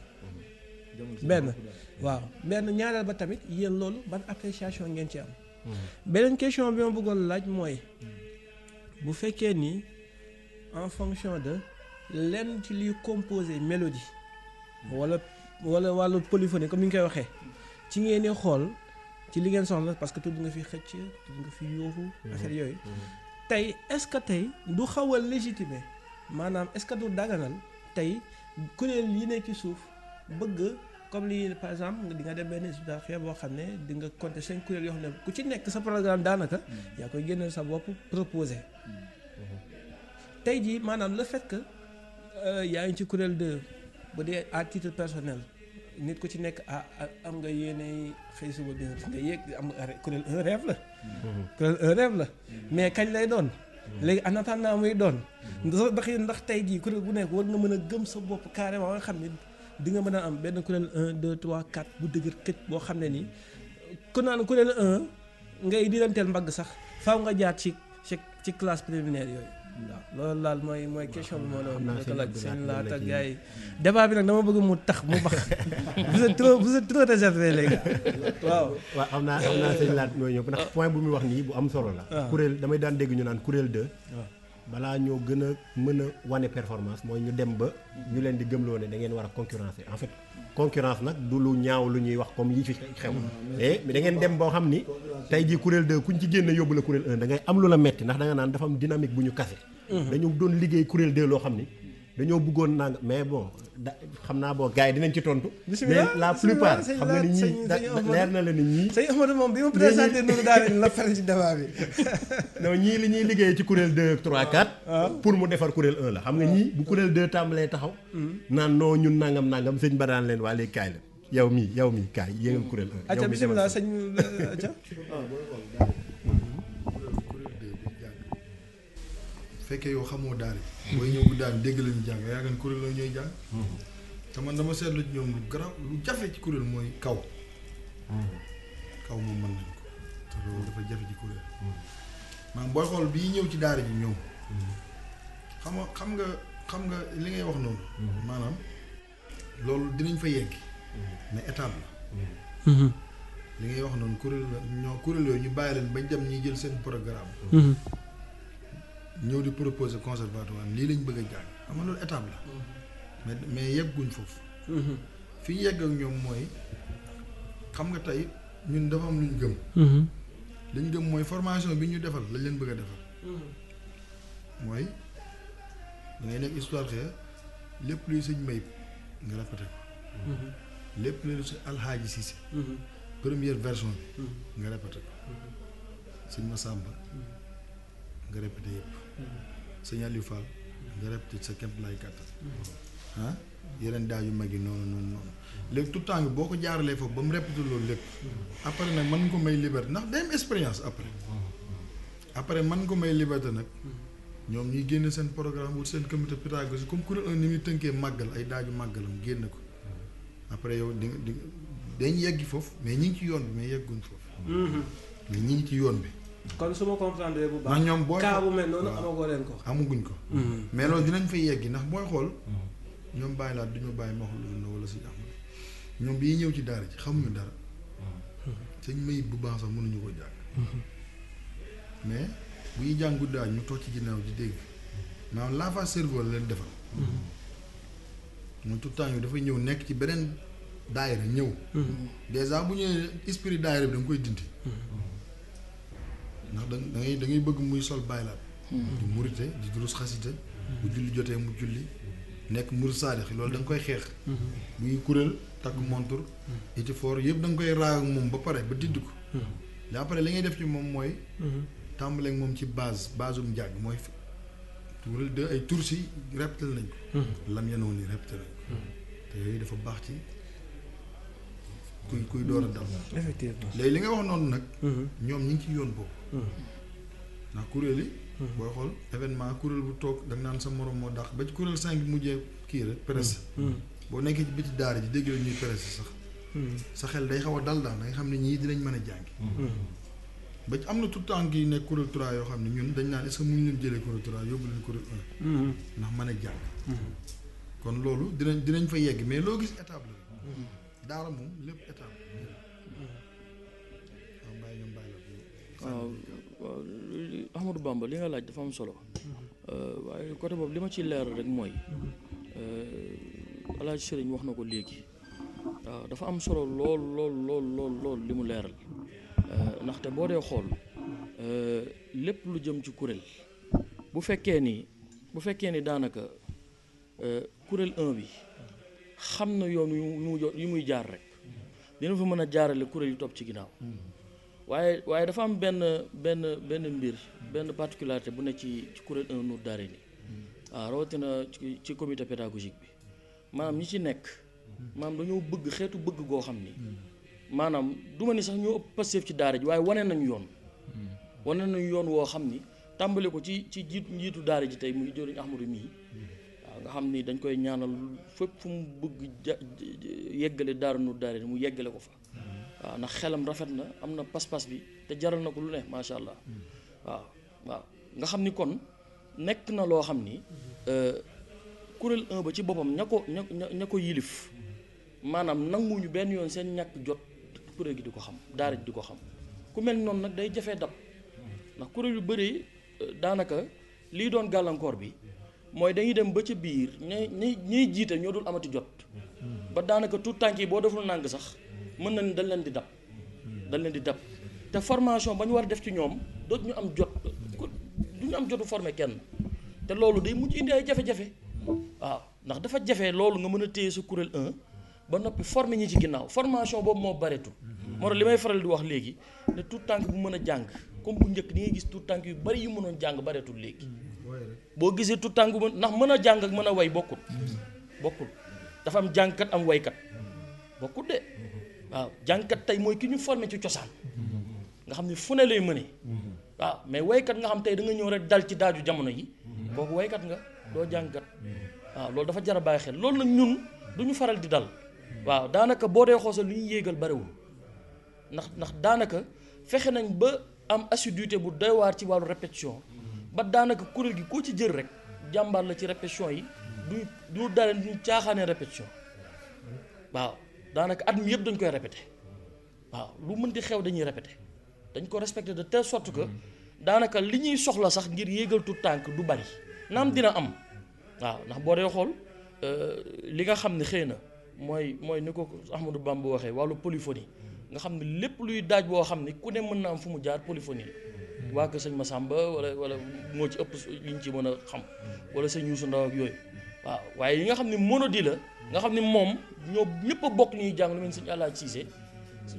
benn waaw benn ñaareel ba tamit yéen loolu ban appréciation ngeen ci am. beneen question bi ma bëggoon laaj mooy bu fekkee ni en fonction de lenn ci liy composer mélodie wala wàllu polyphonie comme ni ñu koy waxee ci ngeen di xool. ci li ngeen soxla parce que tudd nga fi xëcc tudd nga fi yuuxu affaire yooyu tey est-ce que tey du xaw a légitimer maanaam est-ce que du daganal tey kuréel yi nekk ci suuf bëgg comme lii par exemple di nga dem benn institut boo xam ne di nga compter 5 kuréel yoo xam ne ku ci nekk sa programme daanaka yaa koy génneel sa bopp proposer tey jii maanaam le fait que yaa ngi ci kuréel 2 bu dee à titre personnel nit ku ci nekk am nga yéene xëy suba bi nga yéeg am kuréel 1 rêve la kuréel 1 rêve la mais kañ lay doon léegi en attendant muy doon ndax tey jii kuréel bu nekk war nga mën a gëm sa bopp carrément nga xam ne di nga mën a am benn kuréel 1 2 3 4 bu dëgër këcc boo xam ne nii ku naan kuréel 1 ngay diranteel mbagg sax faaw nga jaar ci classe préliminaire yooyu waaw loolu daal mooy question bi moo doon ko laaj seen laata gars yi débat bi nag dama bëgg mu tax mu bax vous êtes trop réservé léegi waaw am naa seen laat mooy ñëw ndax point bu muy wax nii bu am solo la kuréel damay daan dégg ñu naan kuréel 2 balaa ñoo gën a mën a wane performance mooy ñu dem ba ñu leen di gëmloo ne da ngeen war a concurrencer en fait concurrence nag du lu ñaaw lu ñuy wax comme yi fi xew mais da ngeen dem boo xam ni tey jii kuréel 2 kuñ ci génn yóbbu la kuréel 1 da ngay am lu la metti ndax da nga naan dafa am dynamique bu ñu kase dañu doon liggéey kuréel 2 loo xam ni dañoo bëggoon naa mais bon xam naa boo gars yi dinañ ci tontu. mais la plupart xam nga ni ñii leer na la ni ñii. sëñ Ahmadou moom bi ma présenté noonu daal la faral ci débat bi. non ñii li ñuy liggéey ci kuréel 2 3 4. pour mu defar kuréel 1 la xam nga ñii bu kuréel 2 tàmbalee taxaw. naan non ñun nangam sëñ ba daan leen waa léegi kaay la yow mii kaay yéegal kuréel 1. yow mii bisimilah sëñ Atia. fekkee yow xamoo daal booy ñëw bu daan dégg lañu jàng yaa ngi kuréel la ñooy jàng te man dama seetlu ci ñoom lu garaaw lu jafe ci kuréel mooy kaw moom mën nañ ko te loolu dafa jafe ci kuréel maanaam booy xool bii ñëw ci daara ji ñoom xam nga li ngay wax noonu maanaam loolu dinañ fa yegg mais étape la li ngay wax noonu kuréel la kuréel yooyu ñu bàyyi leen bañ dem ñuy jël seen programme ñëw di proposer conservatoire lii lañ bëgg a jàng xam nga loolu étape la mais yegguñ foofu fi ñu yegg ak ñoom mooy xam nga tey ñun dafa am lu ñu gëm li ñu gëm mooy formation bi ñu defal lañ leen bëgg a defal mooy da ngay nekk histoire xeer lépp luy sëñ Mayib nga répété ko lépp luy sëñ Alxaaji Cissé première version bi nga répété ko sëñ Massamba nga répété yëpp sëñ Aliou Fall nga répété sa képp lay kàttan ah yeneen daaj yu mag yi noonu léegi tout temps boo ko jaaralee foofu ba mu répété loolu lépp après nag mën nga ko may liberté ndax day am expérience après mën nga ko may liberté nag ñoom ñuy génne seen programme wut seen comité pédagogique comme kuréel 1 ni muy tënkee màggal ay daaju màggalam génn ko après yow di dañ yeggi foofu mais ñi ngi ci yoon bi mais yegguñ foofu mais ñi ngi ci yoon bi kon su ma comprendre bu baax ndax ñoom booy kaa bu mel noonu amagoo leen ko amaguñ ko mais loolu dinañ fay yeggi ndax booy xool ñoom bàyyi laa duñu bàyyi ma xool na wala suñu am ñoom bii ñëw ci daara ji xamuñu dara sëñ mayit bu baax sax mënuñu ko jàng mais bu ñuy jàng guddaay ñu toog ci ginnaaw di dégg maanaam lavage cerveau la leen defal mooy tout temps yi dafay ñëw nekk ci beneen daayira ñëw dèjà bu ñëwee esprit daayira bi da nga koy dindi ndax da ngay bëgg muy sol baylaat di murite di durus xasite bu julli jotee mu julli nekk murid saadix loolu da nga koy xeex buy kuréel takk montur iti foor yëpp da nga koy raag ak moom ba pare ba didd ko da après li ngay def ci moom mooy tàmbaleeg moom ci basum njàgg mooy kuréel de ay tur si répété nañ ko lam yenoon ni répété nañ ko te yooyu dafa baax ci kuy door a dal effectivement léegi li nga wax noonu nag ñoom ñi ngi ci yoon boobu ndax kuréel yi booy xool événement kuréel bu toog da nga naan sa morom moo dàq ba ci kuréel 5 mujjee kii rek presse boo nekkee ci biti daara ji dégg la ñuy presse sax sa xel day xaw a dal daal da nga xam ne ñii dinañ mën a jàngi ba ci am na tout temps yi nekk kuréel 3 yoo xam ne ñun dañ naan est-ce que mënuñ leen jëlee kuréel 3 yóbbu leen kuréel 1 ndax mën a jàng kon loolu dinañ fa yegg mais loo gis étape la daara moom lépp étape waaw Ahmadou Bamba li nga laaj dafa am solo waaye côté boobu li ma ci leer rek mooy Alaaji Sëriñ wax na ko léegi waaw dafa am solo lool li mu leeral ndaxte boo dee xool lépp lu jëm ci kuréel bu fekkee ni daanaka kuréel 1 bi xam na yoon yu muy jaar rek dina fa mën a jaarale kuréel yi topp ci ginnaaw waaye dafa am benn mbir benn particularité bu ne ci kuréel 1 Nour Daarayni waaw rawatina ci comité pédagogique bi maanaam ñi ci nekk maanaam dañoo bëgg xeetu bëgg goo xam ni maanaam du ma ni sax ñoo ëpp passif ci daara ji waaye wane nañu yoon woo xam ni tàmbali ko ci njiitu daara ji tey muy jëriñ Ahmadou mii waaw nga xam ni dañ koy ñaanal fépp fu mu bëgg yeggale daara Nour Daarayni mu yeggale ko fa waaw ndax xelam rafet na am na pas-pas bi te jaral na ko lu ne macha allah waaw nga xam ni kon nekk na loo xam ni kuréel 1 ba ci boppam ña ko yilif maanaam nanguñu benn yoon seen ñàkk jot kuréel gi di ko xam daara ji di ko xam ku mel noonu nag day jafee dab ndax kuréel yu bëri daanaka lii doon gàllankoor bi mooy dañuy dem ba ca biir ñuy jiite ñoo dul amati jot ba daanaka tout tànk yi boo deful nàng sax mën nañ dañ leen di dab te formation ba ñu war a def ci ñoom dootu ñu am jot du ñu am jotu former kenn te loolu day mujj indi ay jafe-jafe waaw ndax dafa jafe loolu nga mën a téye sa kuréel 1 ba noppi former ñi ci ginnaaw formation boobu moo bareetul moo tax li may faral di wax léegi ne tout tànk bu mën a jàng comme bu njëkk di ngay gis tout tànk yu bari yu mënoon jàng bareetul léegi boo gisee tout tànk bu ndax mën a jàng ak mën a way bokkul dafa am jàngkat am waykat bokkul de waaw jàngkat tey mooy ki ñu formé ci cosaan nga xam ne fu ne lay mëne waaw mais waykat nga xam tey da nga ñëw rek dal ci daaju jamono yi kooku waykat nga doo jàngkat waaw loolu dafa jar a bàyyi xel loolu nag ñun du ñu faral di dal waaw daanaka boo dee xoosal lu ñuy yéegal bariwul ndax daanaka fexe nañ ba am assiduité bu doy waar ci wàllu répétition ba daanaka kuréel gi koo ci jël rek jàmbaar la ci répétition yi du dara duñu caaxaanee répétition waaw daanaka at mi yëpp dañ koy répété waaw lu mën di xew dañuy répété dañ ko respecté de telle sorte que daanaka li ñuy soxla sax ngir yéegal tout tànk du bari naam dina am waaw ndax boo dee xool li nga xam ne xëy na mooy ni ko Ahmadou Bamba waxee wàllu polyphonie nga xam ne lépp luy daaj boo xam ne ku ne mën na am fu mu jaar polyphonie la waa kër sëñ Massamba wala moo ci ëpp li ñu ci mën a xam wala sëñ Youssou Ndaw ak yooyu waaw waaye yi nga xam ne monodi la nga xam ne moom ñoo ñëpp a bokk ñuy jàng lu mel ni sëñ Alaaji Siise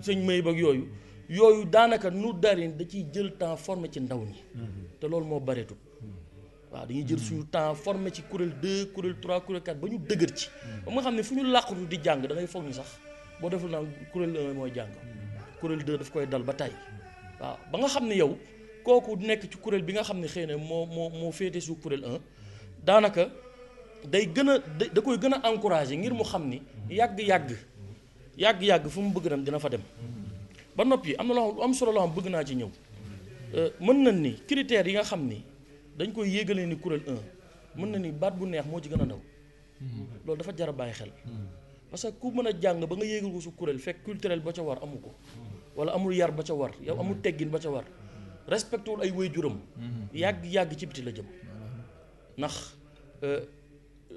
sëñ Mayib ak yooyu daanaka Nour Daarayni da ciy jël temps formé ci ndaw ñi te loolu moo bareetul waaw dañuy jël suñu temps formé ci kuréel 2 kuréel 3 kuréel 4 ba ñu dëgër ci ba nga xam ne fu ñu làqatu di jàng da ngay foog ni sax boo deful naan kuréel 1 mooy jàng kuréel 2 daf koy dal ba tey waaw ba nga xam ne yow kooku nekk ci kuréel bi nga xam ne xëy na moo féete su kuréel 1 daanaka day gën a da koy gën a encouragé ngir mu xam ni yàgg fu mu bëgg dem dina fa dem ba noppi am na loo xam am solo loo xam bëgg naa ci ñëw mën nañ ni critères yi nga xam ni dañ koy yéegalee ni kuréel 1 mën na ni baat bu neex moo ci gën a ndaw loolu dafa jar a bàyyi xel parce que ku mën a jàng ba nga yéegal ko su kuréel fekk culturel ba ca war amu ko wala amul yar ba ca war yow amul teggin ba ca war respecté ay waajuram yàgg ci biti la jëm ndax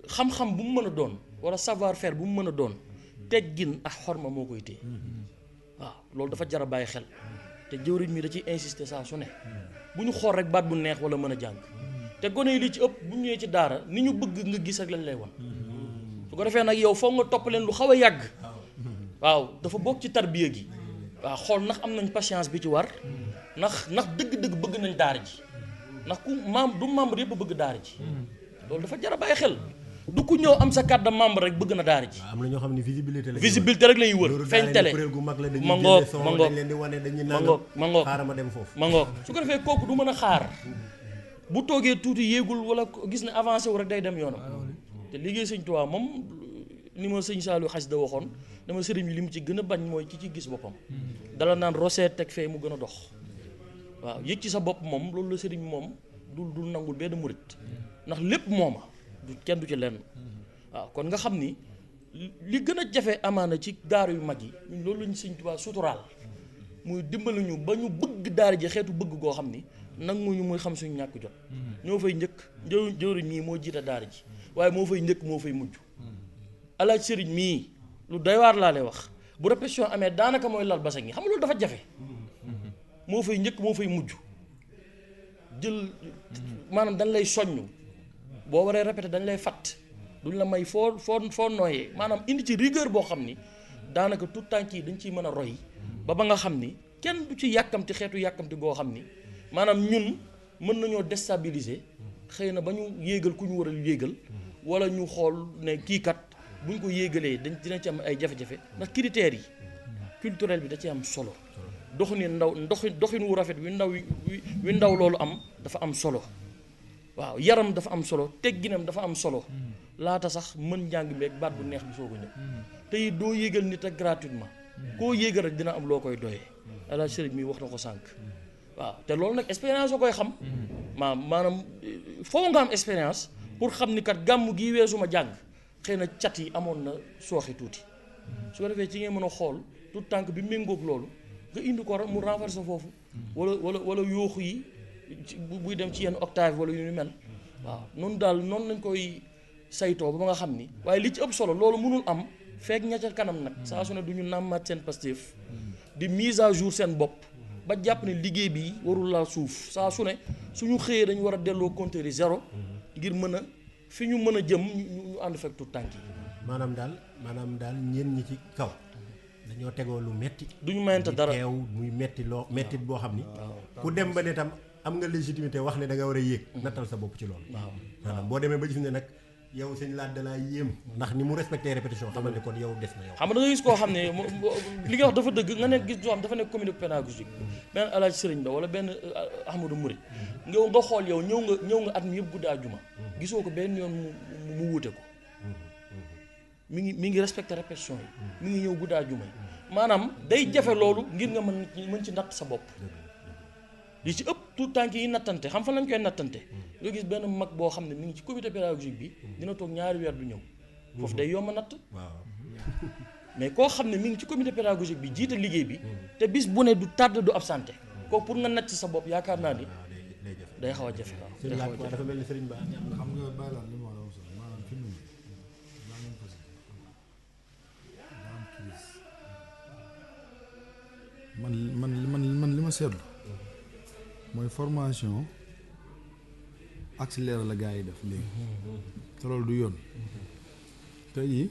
xam-xam bu mu mën a doon wala savoir faire bu mu mën a doon teggin ak xorma moo koy téye waaw loolu dafa jar a bàyyi xel te jëwriñ mi da ciy insister saa su ne bu ñu xool rek baat bu neex wala mën a jàng te gone yi li ci ëpp bu ñëwee ci daara ni ñu bëgg nga gis ak lañ lay wan su ko defee nag yow foog nga topp leen lu xaw a yàgg waaw dafa bokk ci tarbiya gi waaw xool ndax am nañ patience bi ci war ndax dëgg-dëgg bëgg nañ daara ji ndax du membre yëpp bëgg daara ji loolu dafa jar a bàyyi xel du ku ñëw am sa carte de membre rek bëgg na daara ji. am na ñoo xam ne visibilité rek la ñuy wër. feeñ télé ma ngoog ma ngoog xaaral ma dem foofu. ma ngoog su ko defee kooku du mën a xaar bu toogee tuuti yéegul wala gis ne avancé wu rek day dem yoonam te liggéey sëñ Tuubaa moom ni ma sëñ Saliou xas da waxoon dama sëriñ bi li mu ci gën a bañ mooy ki ci gis boppam. dala naan rosé teg fee mu gën a dox waaw yëg ci sa bopp moom loolu la sëriñ moom du nangul benn murit ndax lépp mooma du kenn du ci lenn waaw kon nga xam ni li gën a jafe amaana ci daara yu mag yi ñun loolu lañu Sëñ Tuubaa suturaal muy dimbali ñu ba ñu bëgg daara ji xeetu bëgg goo xam ni nanguñu muy xam suñu ñàkk jot ñoo fay njëkk jëwriñ mii moo jiite daara ji waaye moo fay njëkk moo fay mujj alaaj sëriñ mii lu doy waar laa lay wax bu répétition amee daanaka mooy lal basang yi xam nga loolu dafa jafe moo fay njëkk moo fay mujj jël maanaam dañ lay soññ boo waree répété dañ lay fatt duñ la may foo nooyee maanaam indi ci rigueur boo xam ni daanaka tout tànk yi dañ ciy mën a roy ba nga xam ni kenn du ci yàkkamti xeetu yàkkamti goo xam ni maanaam ñun mën nañoo déstabiliser xëy na ba ñu yéegal ku ñu war a yéegal wala ñu xool ne kii kat buñ ko yéegalee dina ci am ay jafe-jafe ndax critères yi culturel bi da ci am solo doxin wu rafet wi ndaw loolu am dafa am solo waaw yaram dafa am solo tegginam dafa am solo laata sax mën njàng beeg baat bu neex bi soo ko ñëw te it doo yéegal nit ak gratuitement koo yéegal rek dina am loo koy doyee ala sëriñ mi wax na ko sànq waaw te loolu nag expérience soo koy xam maanaam foo nga am expérience pour xam ni kat gàmm gii weesu ma jàng xëy na cat yi amoon na sooxi tuuti su ko defee ci ngay mën a xool tout tànk bi méngoog loolu nga indi ko mu renforcer foofu wala yooxu yi buy dem ci yenn octave wala yu ñu mel waaw noonu lañ koy saytoo ba nga xam ni waaye li ci ëpp solo loolu mënul am fekk ña ca kanam nag saa su ne du ñu nàmmaat seen Pastef di mise à jour seen bopp ba jàpp ne liggéey bi warul laa suuf saa su ne suñu xëyee dañu war a delloo compteur yi zéro ngir mën a fi ñu mën a jëm ñu ànd fekk tout tànk yi maanaam daal ñeen ñi ci kaw dañoo tegoo lu metti duñu mayante dara teew muy metti loo mettit boo xam ni ku dem ba ne tam am nga légitimité wax ne da nga war a yéeg nattal sa bopp ci loolu maanaam boo demee ba gis ne nag yow sëñ laat dalaa yéem ndax ni mu respecté répétition xamal ne kon yow des na yow xam nga da nga gis koo xam ne li nga wax dafa dëgg nga nekk gis soo xam dafa nekk communauté pédagogique benn alaaj sëriñ ba wala benn Ahmadou Mouride nga xool yow ñëw nga at mi yëpp guddi àjjuma gisoo ko benn yoon mu wuute ko mi ngi respecté répétition yi mi ngi ñëw guddi àjjuma yi maanaam day jafe loolu ngir nga mën ci natt sa bopp li ci ëpp tout tànk yi nattante xam fan lañ koy nattante nga gis benn mag boo xam ne mi ngi ci comité pédagogique bi dina toog ñaari weer du ñëw foofu day yomb a natt mais koo xam ne mi ngi ci comité pédagogique bi jiite liggéey bi te bis bu ne du tardé du absenté kooku pour nga natt sa bopp yaakaar naa ni day xaw a jafe waaw day xaw a jafe dafa mel ni sëriñ Ba xam nga bàyyi laat li ma wax la maanaam fi mu ne daa ngeen ko si daa am crise man li ma seetlu mooy formation accéléré la gars yi def léegi te loolu du yoon tey jii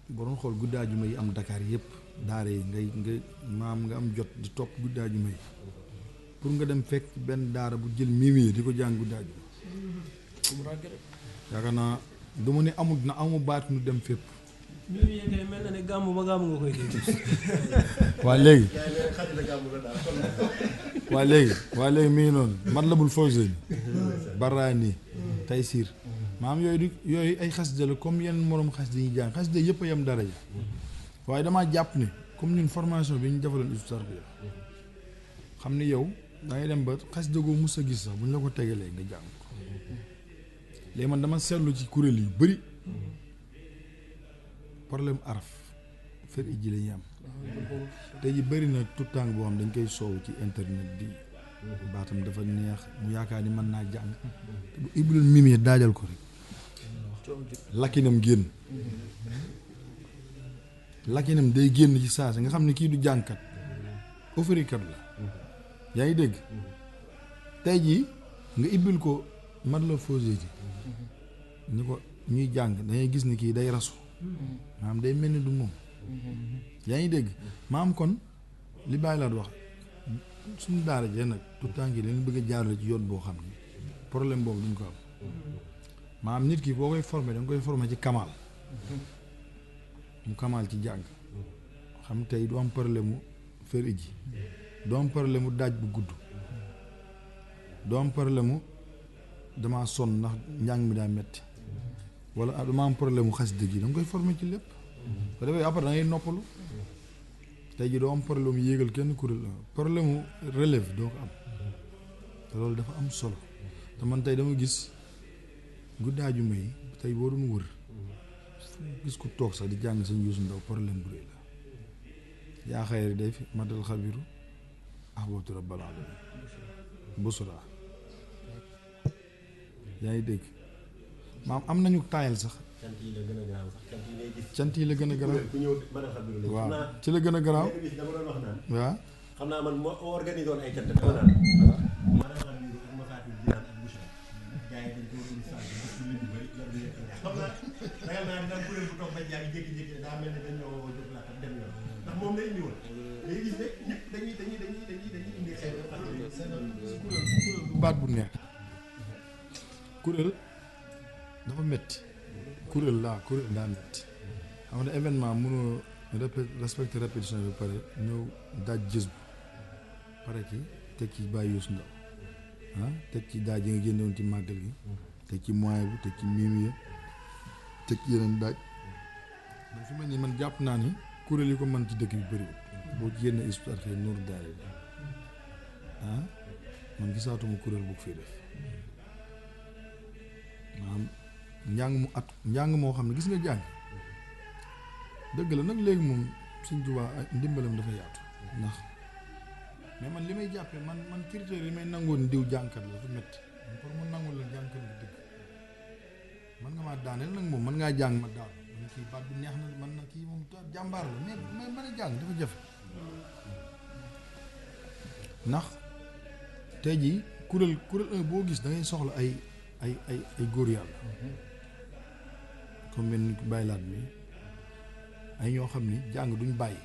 boo doon xool guddaajuma yi am Dakar yëpp daara yi nga am jot di topp guddaajuma yi pour nga dem fekk benn daara bu jël mimi di ko jàng guddaajuma yaakaar naa du ma ne amul na amu baat nu dem fépp. ñu yëgee mel na ne gàmmu ba gàmmu nga koy dégg. waa léegi mi ngi noonu Matlabul Fawzayni Barraani Taysiir maam yooyu ay xasida la comme yenn moroom xasida yi ñuy jàng xasida yëpp a yem daraja waaye damaa jàpp ne comme ñun formation bi ñu defaloon Hizbut Tarqiyyah xam ne yow da ngay dem ba xasida goo mus a gis sax bu ñu la ko tegalee nga jàng ko léegi man dama seetlu ci kuréel yu bëri problème araf fer iji la ñu am tey ji bëri na tout temps boo xam dañ koy soow ci internet di baatam dafa neex mu yaakaar ni mën naa jàng te bu ibloon mimie daajal ko rek lakkinam génn lakkinam day génn ci saa si nga xam ne kii du jàngkat offrikat la yaa ngi dégg tey jii nga ibbil ko Matlabul Fawzayni ni ko ñuy jàng dangay gis ni kii day rasu maanaam day mel ni du moom yaa ngi dégg maam kon li bàyyi laa wax suñu daara jee nag tout temps ki dañu bëgg a jaarale ci yoon boo xam ne problème boobu duñ ko am maam nit ki boo koy formé da nga koy formé ci kamal mu kamal ci jàng xam tey du am problème mu fer iji du am problème mu daaj bu gudd du am problème mu damaa sonn ndax njàng mi daa metti wala dama am problème mu xasida gi da nga koy formé ci lépp ko defee après da ngay noppalu tey ji doo am problème mu yéegal kenn kuréel problème mu relève doo ko am te loolu dafa am solo te man tey dama gis guddaaju may tey boo doon wër gis ku toog sax di jàng sëñ Yuusu Ndaw problème bu rëy la yaa xayri day fi madal xabiru ahbabtu rabbal alamin busura yaa ngi dégg maam am nañu taayal sax cant yi la gën a garaaw sax cant yi ngay gis. cant yi la gën a garaaw ku ñëw mën a xam ne waaw ci la gën a garaaw bis dama doon wax naan waaw xam naa man moo organisé woon ay cant dama naan mën a xam ne ak Mafaatihul Jinaan ak Bushra gars yi dañ ko doon sànq gis lu leen bëri yor leen xam naa ragal naa dina am kuréel bu toog ba jaay jékki-jékki daa mel ne dañoo jóg laa tam dem yoon ndax moom la indi woon léegi gis ne ñëpp dañuy indi xew baat bu neex kuréel dafa metti kuréel daa metti xam nga événement mënoo respecté répétition bi pare ñëw daaj jës bu pare ci teg ci bàyyi Youssou Ndaw teg ci daaj yi nga génnewoon ci màggal gi teg ci moyen bu teg ci mimi teg ci yeneen daaj man fi mel nii man jàpp naa ni kuréel yi ko mën ci dëkk bi bëriwul boo ci génne Hizbut Tarqiyyah Nour daare man gisaatuma kuréel bu ko fii def maanaam njàng moo xam ne gis nga jàng dëgg la nag léegi moom Sëñ Tuubaa ndimbalam dafa yaatu ndax mais man li may jàppee man critère yi may nangoon diw jàngkat la dafa métti man pour mu nangul la jàngkat la dëgg man nga maa daaneel nag moom man ngaa jàng ma daan man kii baat bi neex na man na kii moom jàmbaar la mais mën a jàng dafa jafe ndax tey jii kuréel boo gis da ngay soxla ay góor yàlla comme benn bàyyi laat mi ay ñoo xam ni jàng duñ bàyyi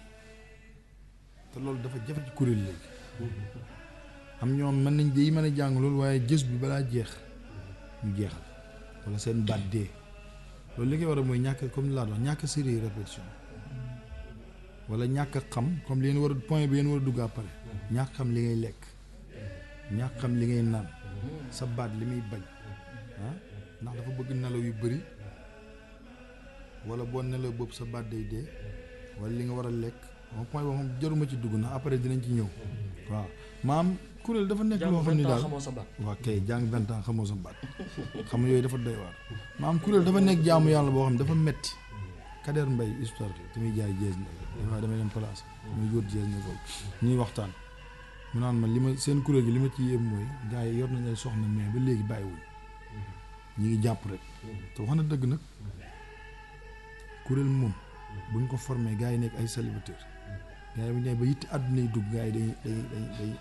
te loolu dafa jafe ci kuréel léegi am ñoom mën nañ day mën a jàng loolu waaye jës bi balaa jeex ñu jeexal wala seen baat dee loolu li koy war a mooy ñàkk comme laa wax ñàkk série répétition wala ñàkk xam comme li ngeen war a point bi ngeen war a dugg après ñàkk xam li ngay lekk ñàkk xam li ngay naan sa baat li muy bañ ndax dafa bëgg nelaw yu bëri wala boo nelaw boobu sa baat day dee wala li nga war a lekk moom point boobu moom jaruma ci dugg ndax après dinañ ci ñëw waaw maam kuréel dafa nekk loo xam ne daal waaw kay jàng 20 ans xamoo sa baat xam nga yooyu dafa doy waar maam kuréel dafa nekk jaamu yàlla boo xam ne dafa metti Kader Mbaye histoire te muy jaay jees na dafa damay dem place muy yóot jees na foofu ñuy waxtaan mu naan ma li ma seen kuréel gi li ma ci yéem mooy gars yi yor nañ ay soxna mais ba léegi bàyyiwuñ ñi ngi jàpp rek te wax na dëgg nag kuréel moom buñ ko formé gars yi nekk ay célibataire gars yi bu ñu nee ba yitte àdduna yi dugg gars yi day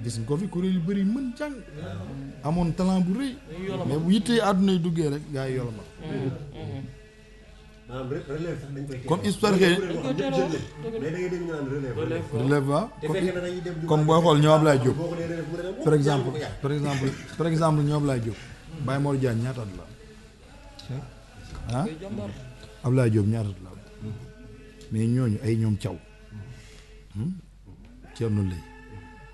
gis nga ko fi kuréel yu bëri mën jàng amoon talent bu rëy mais bu yittee àdduna yi duggee rek gars yi yoloma maanaam relève sax dañ koy comme histoire que relève waaw comme booy xool ñoom Ablaye Diop par exemple ñoom Ablaye Diop Baye Mor Diagne ñaata at la ah Ablaye Diop ñaata at la mais ñooñu ay ñoom Thiaw Thierno Lay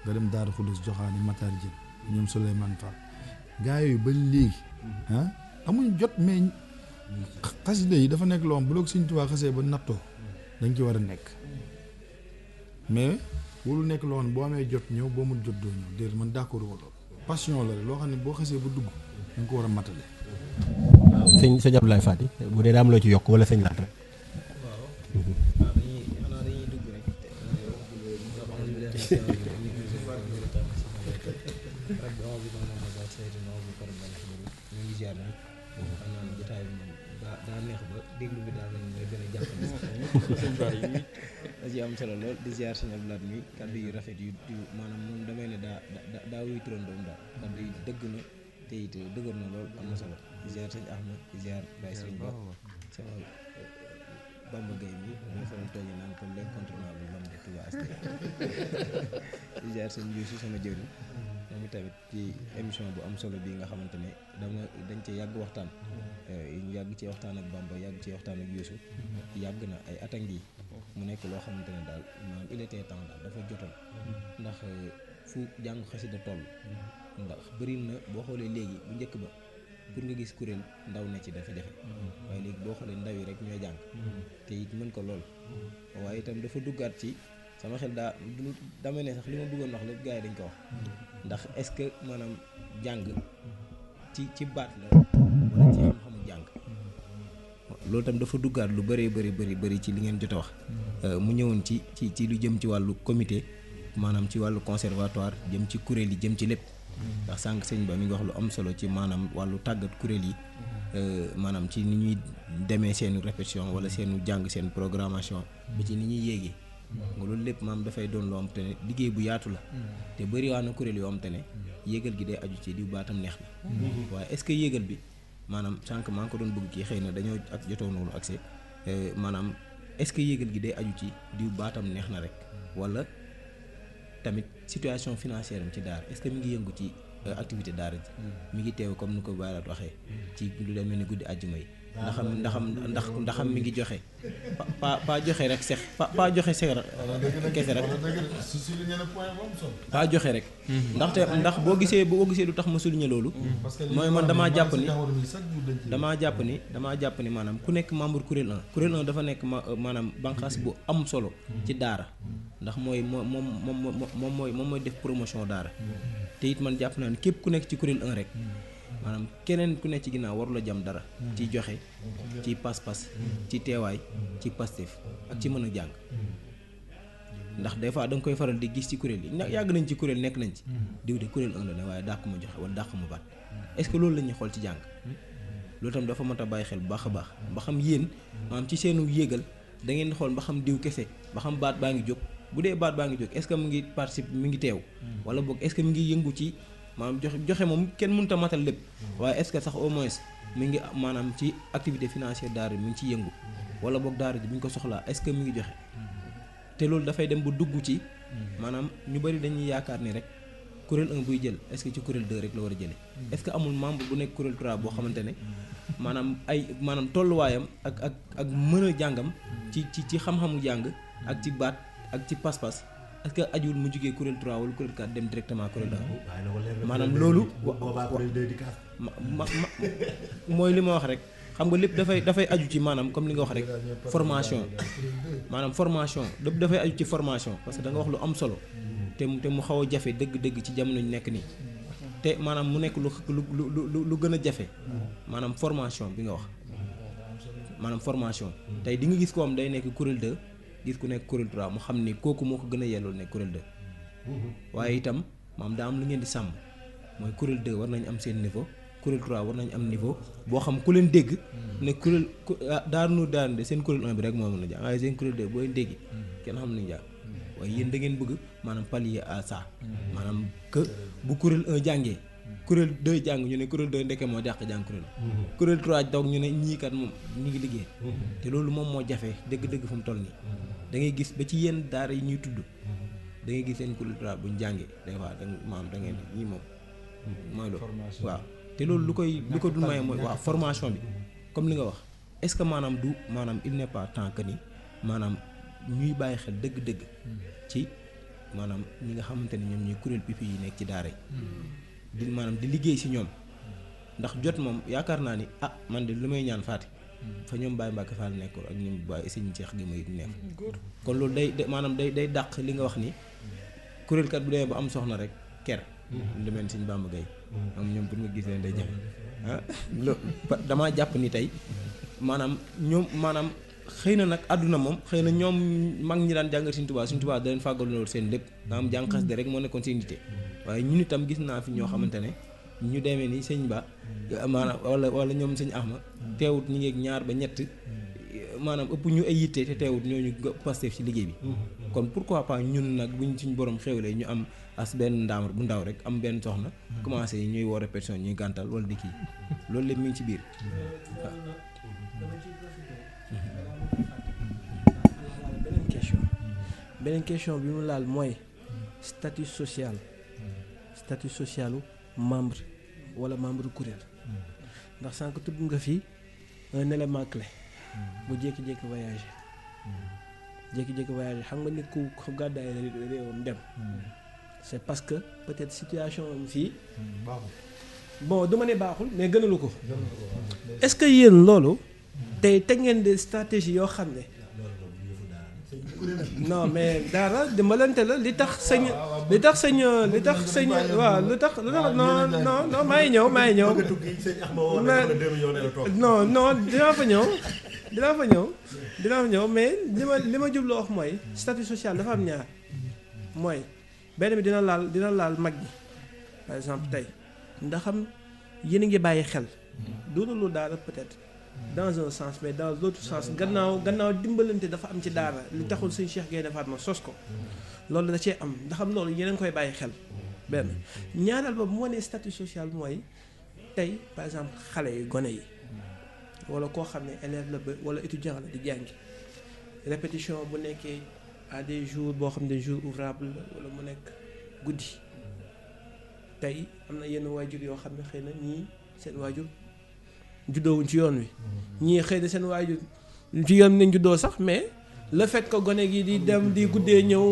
nga dem Daara Khoudoss Joxaani Matar Dieng ñoom Souleymane Fall gaa yooyu ba léegi ah amuñ jot mais xasida yi dafa nekk loo xam bu la ko Sëñ Tuubaa xasee ba nattoo dañ ci war a nekk mais wulu nekk loo xam ne boo amee jot ñëw boo mun jot doo ñëw déedéet man d'accord ko loolu passion la rek loo xam ne boo xasee ba dugg dañ ko war a matale. sëñ Abdoulaye Fati bu dee daa am loo ci yokk wala sëñ laat rek. dañuy dugg rek. ñu ngi ziar nag xam naa ne jotaay bi moom daa neex ba déglu bi daal nañ mooy gën a jàppale da ci am solo lool di ziar sëñ Abdoulaye mi kaddu yu rafet yu maanaam moom damay ne daa wuy turandoom daal kaddu yi dëgg na te it dëgër na lool am na solo di ziar sëñ Ahmad di ziar Baye Sëriñ Ba sama Bamba Gueye mi ñoo faral tooñi naan kon l'incontournable l'homme de Touba Asté di ziar sëñ Youssou sama jëriñ moom tamit ci émission bu am solo bi nga xamante ne dañ ci yàgg waxtaan ñu yàgg ci waxtaan ak Bamba yàgg ci waxtaan ak Youssou yàgg na ay at a ngi mu nekk loo xamante ne daal maanaam il était temps daal dafa jotoon ndax fu jàng xasida toll ndax bëri na boo xoolee léegi bu njëkk ba pour nga gis kuréel ndaw na ci jafe-jafe waaye léegi boo xoolee ndaw yi rek ñooy jàng te it mën ko lool waaye itam dafa duggaat ci sama xel dama ne sax li ma bëggoon wax lépp gars yi dañ ko wax ndax est-ce que maanaam jàng ci baat la wala ci xam-xamu jàng loolu tam dafa duggaat lu bëri ci li ngeen jot a wax mu ñëwoon ci lu jëm ci wàllu comité maanaam ci wàllu conservatoire jëm ci kuréel yi jëm ci lépp ndax sànq sëñ ba mi ngi wax lu am solo ci maanaam wàllu tàggat kuréel yi maanaam ci ni ñuy demee seenu répétition wala seenu jàng seen programmation ba ci ni ñuy yéegee nga loolu lépp maam dafay doon loo am te ne liggéey bu yaatu la te bëri waa na kuréel yoo am te ne yéegal gi day aju ci diw baatam neex na waaye est-ce que yéegal bi maanaam sànq maa ngi ko doon bëgg kii xëy na dañoo ak jotoo noonu accès maanaam est-ce que yéegal gi day aju ci diw baatam neex na rek wala tamit situation financière am ci daara est-ce que mi ngi yëngu ci activité daara ji mi ngi teew comme ni ko baylaat waxee ci lu demee ni guddi àjjuma yi ndaxam mi ngi joxe pa joxe rek sex pa joxe sex kese rek pa joxe rek ndax boo gisee lu tax ma souligner loolu mooy man damaa jàpp ni maanaam ku nekk membre kuréel 1 dafa nekk maanaam banqaas bu am solo ci daara ndax mooy mooy def promotion daara te it man jàpp naa ne képp ku nekk ci kuréel 1 rek maanaam keneen ku nekk ci ginnaaw warula jam dara ci joxe ci pas-pas ci teewaay ci Pastef ak ci mën a jàng ndax des fois da nga koy faral di gis ci kuréel yi yàgg nañ ci kuréel nekk nañ ci diw de kuréel 1 la ne waaye dàq ma joxe wala dàq ma baat est-ce que loolu la ñuy xool ci jàng loolu tam dafa mën a bàyyi xel bu baax a baax ba xam yéen maanaam ci seenu yéegal da ngeen xool ba xam diw kese ba xam baat baa ngi jóg bu dee baat baa ngi jóg est-ce que mu ngi participe mi ngi teew wala boog est-ce que mi ngi yëngu ci maanaam joxe moom kenn mënut a matal lépp waaye est-ce que sax au moins mi ngi maanaam ci activité financière daara mi ngi ci yëngu wala boog daara ji bi ñu ko soxlaa est-ce que mi ngi joxe te loolu dafay dem ba dugg ci maanaam ñu bari dañuy yaakaar ni rek kuréel 1 buy jël est-ce que ci kuréel 2 rek la war a jëlee est-ce que amul membre bu nekk kuréel 3 boo xamante ne maanaam tolluwaayam ak mën a jàngam ci xam-xamu jàng ak ci baat ak ci pas-pas est-ce que ajuwul mu jugee kuréel 3 wala kuréel 4 dem directement kuréel 1 maanaam loolu mooy li ma wax rek xam nga lépp dafay aju ci maanaam comme li nga wax rek formation lépp dafay aju ci formation parce que da nga wax lu am solo te mu xaw a jafe dëgg-dëgg ci jamono ñu nekk nii te maanaam mu nekk lu gën a jafe maanaam formation bi nga wax maanaam formation tey di nga gis ko am day nekk kuréel 2 gis ku nekk kuréel 3 mu xam ni kooku moo ko gën a yellool nekk kuréel 2 waaye itam maam daa am lu ngeen di sàmm mooy kuréel 2 war nañ am seen niveau kuréel 3 war nañ am niveau boo xam ku leen dégg ne kuréel daanu de seen kuréel 1 bi rek moo mën a jàng waaye seen kuréel 2 booy dégg kenn xam nañu jàng waaye yéen da ngeen bëgg maanaam pallier à ça maanaam que bu kuréel 1 jàngee kuréel kuréel 2 jàng ñu ne kuréel 2 ndeke moo dàq jàng kuréel 3 toog ñu ne ñii kat moom ñu ngi liggéey te loolu moom moo jafe dëgg-dëgg fu mu toll nii da ngay gis ba ci yenn daara yi ñuy tudd da ngay gis seen kuréel 3 buñ jàngee des fois da ngeen ñii moom mooy loolu waaw te loolu lu ko dul maye mooy waaw formation bi comme li nga wax est-ce que maanaam du maanaam il n'est pas temps que ni maanaam ñuy bàyyi xel dëgg-dëgg ci maanaam ñi nga xamante ne ñoom ñuy kuréel pipi yi nekk ci daara yi di maanaam di liggéey si ñoom ndax jot moom yaakaar naa ni man de lu may ñaan faati fa ñoom Baye Mbacke Fall nekkoon ak ñoom Baye Sëñ Cheikh gi may nekk kon loolu day maanaam day dàq li nga wax ni kuréelkat bu demee ba am soxna rek ker lu mel ni Sëñ Bamba Gaye am ñoom pour nga gis leen day jafe damaa jàpp ni tey maanaam ñoom maanaam xëy na nag àdduna moom xëy na ñoom mag ñi daan jàngal Sëñ Tuubaa da leen fàggal loolu seen lépp nga am jàng xasida rek moo nekkoon seen yitte waaye ñun itam gis naa fi ñoo xamante ne ñu demee ni sëñ Ba maanaam wala ñoom sëñ Axma teewut ñi ngeeg ñaar ba ñett maanaam ëpp ñu ay yitte te teewut ñooñu Pastef ci liggéey bi kon pourquoi pas ñun nag buñ suñ borom xewlee ñu am as benn ndaamar bu ndaw rek am benn soxna commencé ñuy woo répétition ñuy gàntal wala di kii loolu lépp mi ngi ci biir waaw. beneen question bi mu laal mooy statut socialu membre wala membre kuréel ndax sànq tudd nga fi un élément clé mu jékki-jékki voyagé xam nga nit ku gàddaay réewam dem c'est parce que peut-être situation am fii bon duma ne baaxul mais gënalu ko est-ce que yéen loolu tey teg ngeen des stratégies yoo xam ne non mais daara dimbalante la li tax sëñ waaw lu tax non maa ngi ñëw non dinaa fa ñëw mais li ma jubloo wax mooy statut social dafa am ñaar mooy benn bi dina laal mag ñi par exemple tey ndaxam yéen a ngi bàyyi xel doonu lu daara peut-être dans un sens mais dans l'autre sens gannaaw dimbalante dafa am ci daara li taxul sëñ Cheikh Gaïndé Fatma sos ko loolu da cee am ndaxam loolu yéen a ngi koy bàyyi xel benn ñaareel ba moo ne statut social mooy tey par exemple xale yi gone yi wala koo xam ne élève la ba wala étudiant la di jàngi répétition bu nekkee à des jours boo xam ne jours ouvrables wala mu nekk guddi tey am na yenn waajur yoo xam ne xëy na ñii seen waajur juddoowuñ ci yoon wi ñii xëy na seen waajur ci yoon nañ juddoo sax mais le fait que gone gi di dem di guddee ñëw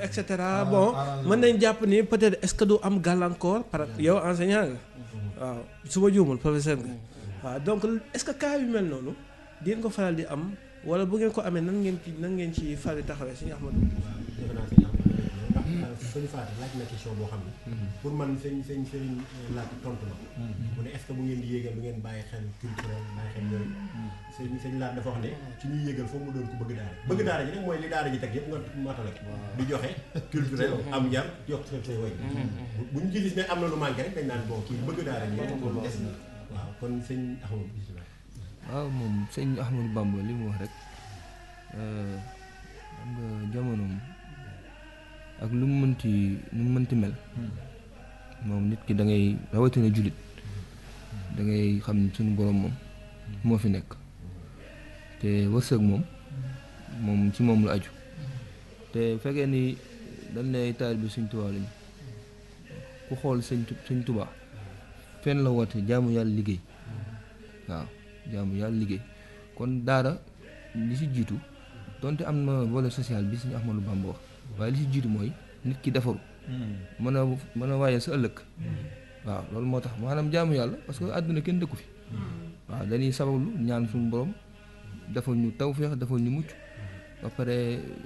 et cetera bon mën nañ jàpp ni peut-être est-ce que du am gàllankoor par yow enseignant nga waaw su ma juumul professeur nga waaw donc est-ce que cas yu mel noonu di ngeen ko faral di am wala bu ngeen ko amee nan ngeen ci faral di taxawee Sëñ Ahmadou. sëñ Fatou laaj na question boo xam ne pour man sëñ laaj tontu na mu ne est-ce que bu ngeen di yéegal bu ngeen bàyyi xel culturel bàyyi xel yooyu sëñ laaj dafa wax ne ci ñuy yéegal foofu mu doon ko bëgg daara ji rek mooy li daara ji teg yëpp nga matale di joxe culturel am yar yokk say way bu ñu gis ne am na lu manqué rek dañ naan bon kii bëgg daara ji des na waaw kon sëñ Ahmadou bismillah waaw moom sëñ Ahmadou Bamba li mu wax rek xam nga jamonoom ak lu mu mënti mel moom nit ki da ngay rawatina jullit da ngay xam ne suñu borom moom moo fi nekk te wërsëg moom ci moom la aju te fekkee ni dañ ne taal bi Sëñ Tuubaa lañu ku xool Sëñ Tuubaa fenn la woote jaamu yàlla liggéey waaw jaamu yàlla liggéey kon daara li ci jiitu donte am na volet social bi Sëñ Ahmadou Bamba wax waaye li ci jiitu mooy nit ki defaru mën a waajal sa ëllëg waaw loolu moo tax maanaam jaamu yàlla parce que àdduna kenn dëkku fi waaw dañuy sabablu ñaan suñu borom defal ñu tawfeex defal ñu mucc ba pare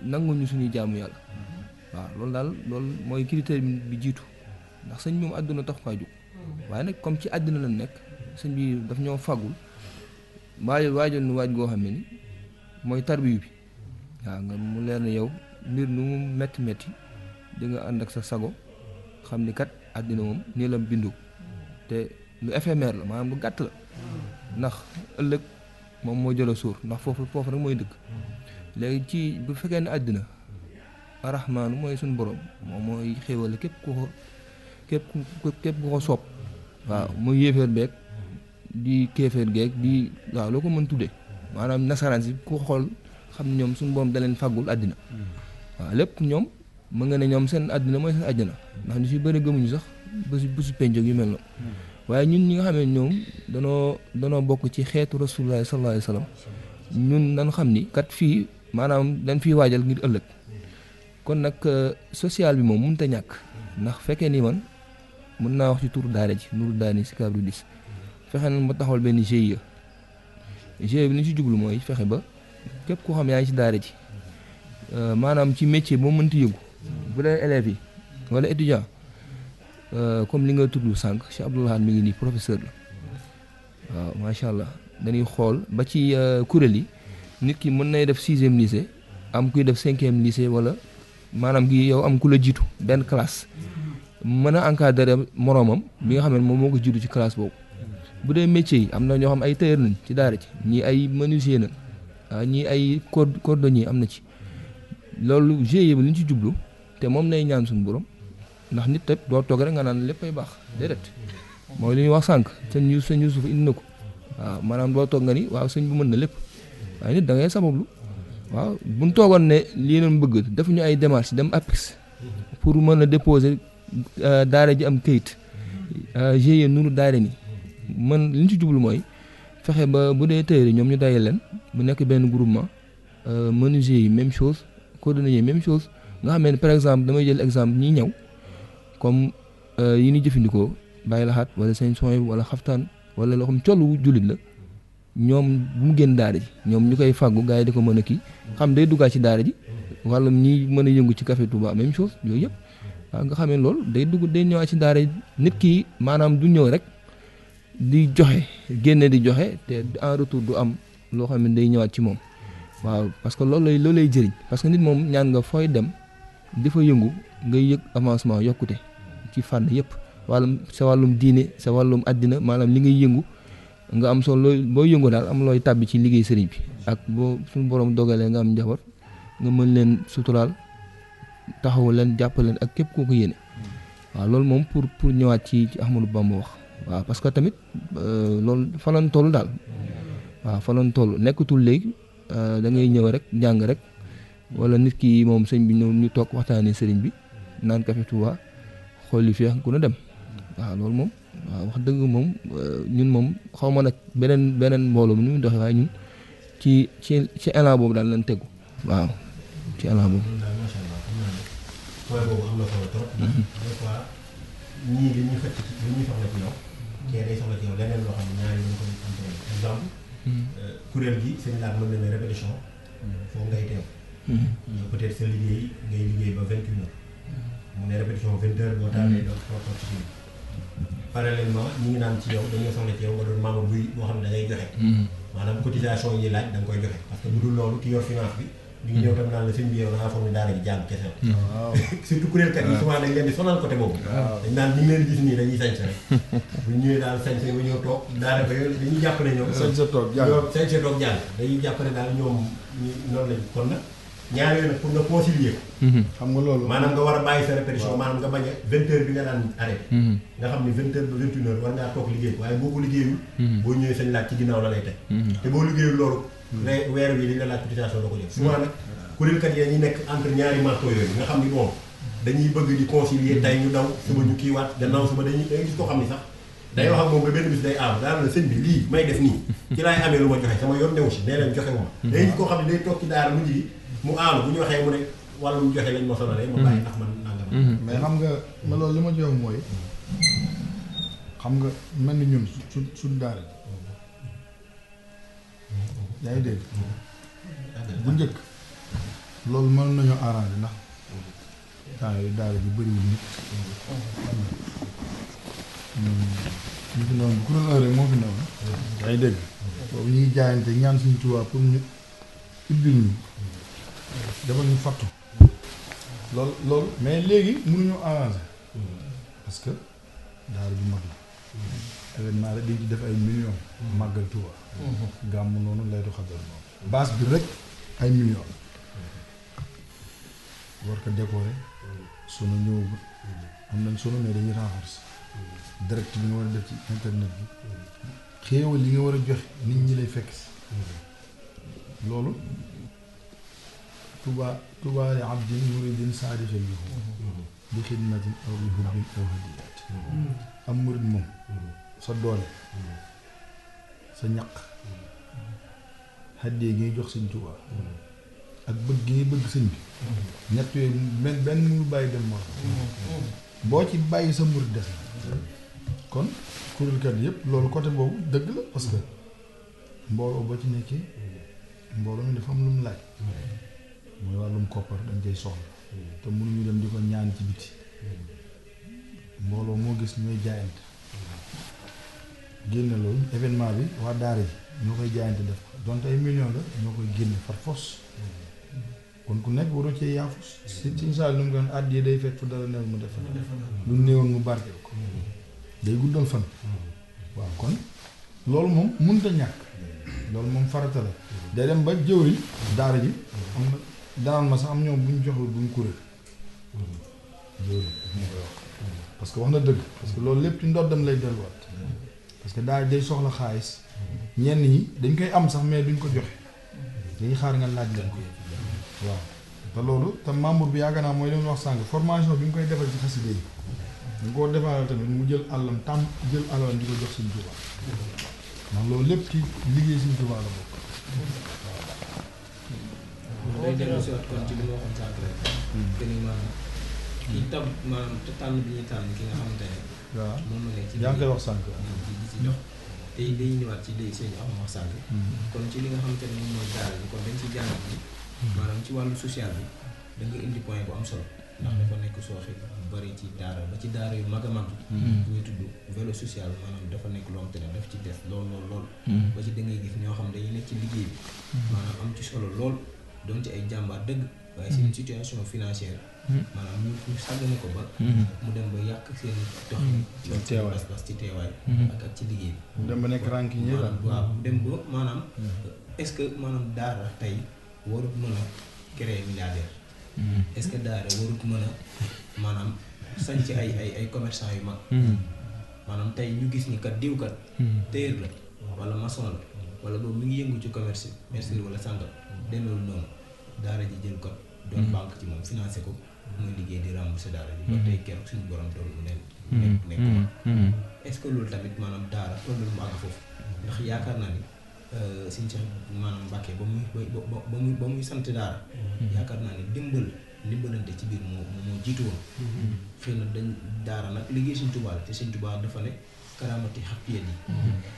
nangu ñu suñuy jaamu yàlla waaw loolu mooy critère bi jiitu ndax sëñ moom àdduna tax faa jóg waaye nag comme ci àdduna lañ nekk sëñ bi daf ñoo fàggul waajal nu waaj goo xam ne ni mooy tarbiyu bi waaw nga mu leer ne yow mbir nu mu metti di nga ànd ak sa sago xam ni kat àddina moom nii la bindu te lu éphémère la maanaam lu gàtt la ndax ëllëg moom moo jëla suur ndax foofu rek mooy dëkk léegi ci bu fekkee ne àddina arrahmaanu mooy suñu borom moom mooy xéewale képp ku ko soob waaw muy yéeféer beeg di kéeféer geeg di waaw loo ko mën tudde maanaam nasaraan si ku xool xam ne ñoom suñu borom da leen fàggul àddina waaw lépp ñoom mën nga ne ñoom seen àddina mooy seen àjjana ndax ñu si bëri gëmuñu sax bésu penjog yu mel noonu waaye ñun ñi nga xam ne ñoom danoo bokk ci xeetu rasulullah sallallahu alayhi wa sallam ñun dañ xam ni kat fii maanaam dañ fiy waajal ngir ëllëg kon nag social bi moom mënut a ñàkk ndax fekkee ni man mën naa wax ci turu daara ji nuru daani si Sicap Rydis fexe na ma taxawal benn GIE GIE bi li ñu si jublu mooy fexe ba képp koo xam yaa ngi si daara ji maanaam ci métier boo mënti yëngu bu dee élèves yi wala étudiant comme li nga tudd sànq Cheikh Abdoulaye mi ngi nii professeur la waaw macha allah dañuy xool ba ci kuréel yi nit ki mën nay def 6e lycée am kuy def 5e lycée wala maanaam gi yow am ku la jiitu benn classe mën a encadrer moroomam bi nga xam ne moom moo ko jiitu ci classe boobu bu dee métier yi am na ñoo xam ay tailleur nañ ci daara ci ñii ay menuisier nañ ñii ay cordonnier am na ci loolu GIE bi li ñu ci jublu te moom nay ñaan suñu borom ndax nit tamit doo toog rek nga naan léppay baax déedéet mooy li ñuy wax sànq sëñ Yuusuf indi na ko waaw maanaam doo toog nga ni waaw sëñ bu mën na lépp waaye nit da ngay sabablu waaw buñ toogoon ne lii leen bëgg defuñu ay démarches dem APIX pour mën a déposer daara ji am këyit GIE nuru daara ni man li ñu ci jublu mooy fexe ba bu dee tëyëri ñoom ñu daye leen mu nekk benn groupement menuisier yi même chose cordonnier yi même chose nga xam ne par exemple damay jël exemple ñi ñëw comme yi ñuy jëfandikoo bàyyi laxaat wala seen soin wala xaftaan wala loo xam collu jullit la ñoom bu mu génn daara ji ñoom ñu koy fàggu gars yi di ko mën a kii xam day duggaat ci daara ji wala ñi mën a yëngu ci café Touba même chose yooyu yëpp waaw nga xam ne loolu day dugg day ñëwaat ci daara ji nit ki maanaam du ñëw rek di joxe génne di joxe te en retour du am loo xam ne day ñëwaat ci moom waaw parce que loolu lay jëriñ parce que nit moom ñaan nga fooy dem di fa yëngu ngay yëg avancement yokkute ci fànn yëpp wàllum sa wàllum diine sa wàllum àddina maanaam li ngay yëngu nga am solo looy boo yëngu daal am looy tàbbi ci liggéey sëriñ bi ak boo suñu borom dogalee nga am njaboot nga mën leen suturaal taxawu leen jàppale leen ak képp koo ko yéene waaw loolu moom pour ñëwaat ci Ahmadou Bamba wax waaw parce que tamit loolu fa lañ toll daal waaw fa lañ toll nekkatul léegi da ngay ñëw rek jàng rek wala nit ki moom sëñ bi ñëw ñu toog waxtaanee sëriñ bi naan café Touba xool li feex ku na dem waaw loolu moom waaw wax dëgg moom ñun moom xaw ma nag beneen mbooloo mi ni muy doxee waaye ñun ci élan boobu daal lañ tegu waaw ci élan boobu. point boobu am na solo trop. des fois ñii li ñuy xëcc li ñuy soxla ci yow. kii day soxla ci yow leneen loo xam ne ñaari ñu ko am exemple. kuréel gi seen laaj mën na ne répétition. foofu ngay teew. peut-être sa liggéey ngay liggéey ba 21 heures. mu ne répétition 20 heures boo taalee doo toog ci suñu. parallèlement ñu ngi naan ci yow dañoo soxla ci yow nga doon membre buy boo xam ne da ngay joxe. maanaam cotisation yi laaj da nga koy joxe parce que bu dul loolu ki yor finance bi. ñu ngi ñëw tam naan la sëñ bi yow da ngaa foog ne daara ji jàng kese la. waaw surtout kuréelkat yi souvent dañ leen di sonal côté boobu. dañ naan ñu ngi leen gis nii dañuy sañse rek. bu ñu ñëwee daal sañse ba ñëw toog daara ba yooyu dañuy jàpp ne ñoom. sañse toog jàng sañse toog jàng dañuy jàpp ne daal ñoom ñu noonu lañ kon nag ñaar yooyu nag pour nga concilier ko. xam nga loolu. maanaam nga war a bàyyi sa répétition maanaam nga bañ a 20 heures bi nga daan arrêté. nga xam ni 20 heures ba 21 heures war ngaa toog liggéey ko waaye boo ko liggéeyul. boo ñëwee sañ laaj ci ginnaaw la lay teg. te boo liggéeyul loolu. weer bi li nga laaj cotisation doo ko jël souvent nag kuréelkat yi ñi nekk entre ñaari marto yooyu nga xam ni bon dañuy bëgg di concilier tey ñu daw suba ñu kiiwaat gannaaw suba dañuy gis koo xam ni sax day wax ak moom ba benn bis day aam daal la sëñ bi lii may def nii ci laay amee lu ma joxe sama yoon new si nee leen joxe ma day gis koo xam ne day toog ci daara mujj gi mu aalu bu ñu waxee mu ne wàllum joxe lañ ma sonalee ma bàyyi ndax man nangam mais xam nga ma loolu li ma jox mooy xam nga mel ni ñun suñ daara yaa ngi dégg bu njëkk loolu mën nañoo arrangé ndax temps yooyu daara ji bëriwul nit ñu fi noonu bu ku doon heure rek moo fi noonu yaa ngi dégg boobu ñu ngi jaayante ñaan suñu Tuubaa pour ñu ubbil ñu dafa ñu fattu loolu mais léegi mënuñu arrangé parce que daara ju mag la événement rek dañ ci def ay millions màggal Tuubaa gàmm noonu lay du xadal noonu base bi rek ay millions war ko décorer sunu ñëwagul am nañ sunu mais dañuy renforcer direct bi nga war a def ci internet bi xéewal li nga war a joxe nit ñi lay fekk si loolu tuba li abdin muridin saadixin lahu bi xidmatin aw bi hubbin aw hadiyaat am murid moom sa doole sa ñaq haddee gi ngay jox sëñ Tuubaa ak bëgg gi ngay bëgg sëñ bi ñett yooyu benn mënu bàyyi dem moo boo ci bàyyi sa murid des na kon kuréelkat yëpp loolu côté boobu dëgg la parce que mbooloo boo ci nekkee mbooloo mi dafa am lu mu laaj mooy wàllum koppar dañ koy soxla te mënuñu dem di ko ñaan ci biti mbooloo moo gis ñooy jaayante génne loolu événement bi waa daara ji ñoo koy jaayante def ko donte ay millions la ñoo koy génne far fos kon ku nekk waroo cee yaafus si misaal lu mu koy àddiyee day fekk fu dara néew mu def lu néewoon mu barkeel ko day guddal fan waaw kon loolu moom mënut a ñàkk loolu moom farata la day dem ba jëwriñ daara ji am na danaan ma sax am ñoom bu ñu joxul bu ñu kuréel jëwriñ moo koy wax parce que wax na dëgg parce que loolu lépp ci ndoddam lay delluwaat parce que daara day soxla xaalis ñenn ñi dañ koy am sax mais duñ ko joxe dañuy xaar nga laaj leen ko waaw te loolu te membre bi yaakaar naa mooy li mu wax sànq formation bi nga koy defal ci xasida yi nga koo defal tamit mu jël àllam tàmm jël àllam di ko jox Sëñ Tuubaa ndax loolu lépp ci liggéey Sëñ Tuubaa la bokk day dellu si waat kon ci li ma waxoon sànq rek que ni maanaam kii tab maanaam te tànn bi ñuy tànn ki nga xamante ne waaw moom la nekk ci yaa ngi koy wax sànq di si jox tey day ñëwaat ci léegi seen am wax sànq kon ci li nga xamante ne moom mooy daara bi kon dañ ci jàngat ni maanaam ci wàllu social bi da nga indi point bu am solo ndax dafa nekk sooxe bu bari ci daara ba ci daara yu mag a mag bu ñuy tudd vélo social maanaam dafa nekk loo xamante ne daf ci des lool ba ci da ngay gis ñoo xam dañuy nekk ci liggéey bi maanaam am ci solo lool doon ci ay jàmbaar dëgg waaye seen situation financière maanaam ñu sàggane ko ba mu dem ba yàq seen dox bas ci teewaay ak ci liggéey bi dem ba nekk rancunier la waaw dem ba maanaam est-ce que maanaam daara tey warut mën a créer milliardaire est-ce que daara warut mën a maanaam sañ ci ay commerçant yu mag maanaam tey ñu gis ni kat diw kat téer la wala maçon la wala boobu mi ngi yëngu ci commerce mercerie wala sàngal demeewul noonu daara ji jël ko doon banque ci moom financé ko muy liggéey di rembourser daara ji ba tey keroog suñu borom doon mu nekk est-ce que loolu tamit maanaam daara tollul mu àgg foofu ndax yaakaar naa ni suñu Cheikh maanaam Mbàkke ba muy sant daara yaakaar naa ni dimbalante ci biir moo jiitu woon xëy na dañ daara nag liggéey Sëñ Tuubaa la te Sëñ Tuubaa dafa ne karaamati xappiyat yi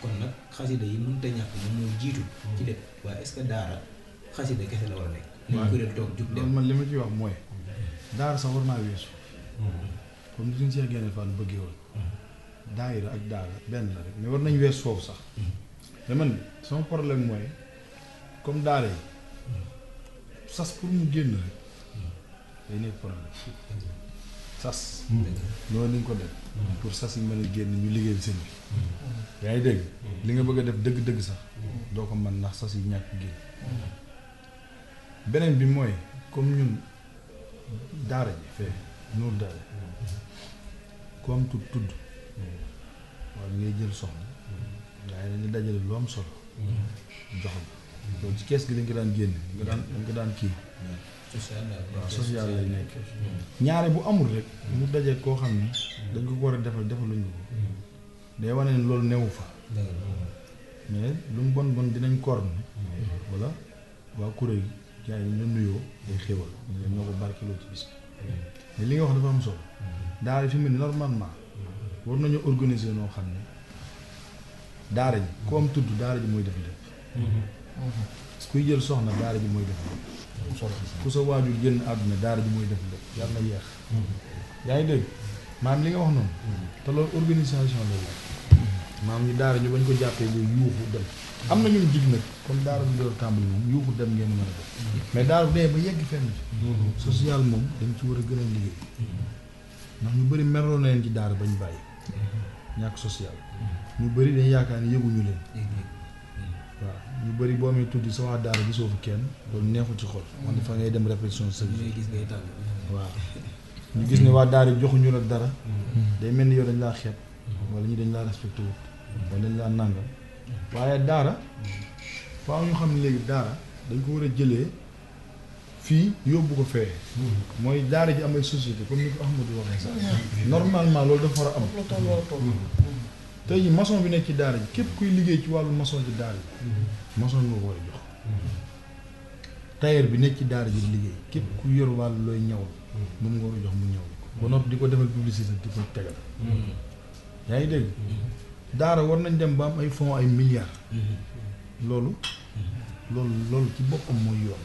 kon nag xasida yi mënut a ñàkk moom mooy jiitu ci lépp waaye est-ce que daara xasida kese la war a nekk ñu kuréel toog jug dem man li ma ci wax mooy daara sax war naa weesu comme ni suñu Cheikh Gaïndé Fatma bëggee woon daayira ak daara benn la rek mais war nañ wees foofu sax mais man sama problème mooy comme daara yi sas pour mu génn rek day nekk problème sas loolu ni nga ko def pour sas yi mën a génn ñu liggéeyal sëñ bi yaa ngi dégg li nga bëgg a def dëgg-dëgg sax doo ko mën ndax sas yi ñàkk génn beneen bi mooy comme ñun daara ji fee nuur daara ku am tudd waaw ngay jël soxna waaye dañu dajale lu am solo jox la loolu ci kees gi dañ ko daan génne dañ ko daan kii waaw social lay nekk ñaare bu amul rek mu daje koo xam ne dañ ko war a defaluñu ko day wane ne loolu newu fa mais lu mu bon dinañ korn wala waa kuréel gi gars yi ñu nuyoo day xéwal ñoo ko barkeloo ci bis mais li nga wax dafa am solo daara fi mu ne normalement war nañu organiser noo xam ne daara ji ku am tudd daara ji mooy def lépp kuy jël soxna daara ji mooy def lépp ku sa waajur génn àdduna daara ji mooy def lépp yàlla na yeex yaa ngi dégg maanaam li nga wax noonu te loolu organisation la maanaam ñu daara ñu bañ ko jàppee lu yuuxu dem am na ñun jig nag comme daara bi door tàmbali moom yuuxu dem ngeen mën a def mais daara bu dee ba yegg fenn fi social moom dañ ci war a gën a liggéey ndax ñu bëri merloo na leen ci daara bañ bàyyi ñàkk social ñu bëri dañ yaakaar ne yëguñu leen waaw ñu bëri boo amee tuddi sa waa daara gisoo fi kenn loolu neexul ci xol wante fa ngay dem répétition sa gis ngay tàgg waaw ñu gis ne waa daara joxuñu la dara day mel ni yow dañ laa xeeb wala ñu dañ laa respecté wut wala dañ laa nàngam waaye daara faaw ñu xam ne léegi daara dañ ko war a jëlee fii yóbbu ko fee mooy daara ji am ay société comme ni ko Ahmadou waxee sax normalement loolu dafa war a am tey jii maçon bi nekk ci daara ji képp kuy liggéey ci wàllu maçon ci daara ji maçon nga ko war a jox tailleur bi nekk ci daara ji di liggéey képp ku yor wàllu looy ñaw moom nga war a jox mu ñaw ba noppi di ko defal publicité di ko tegal yaa ngi dégg daara war nañ dem ba am ay fonds ay milliards loolu ci boppam mooy yoon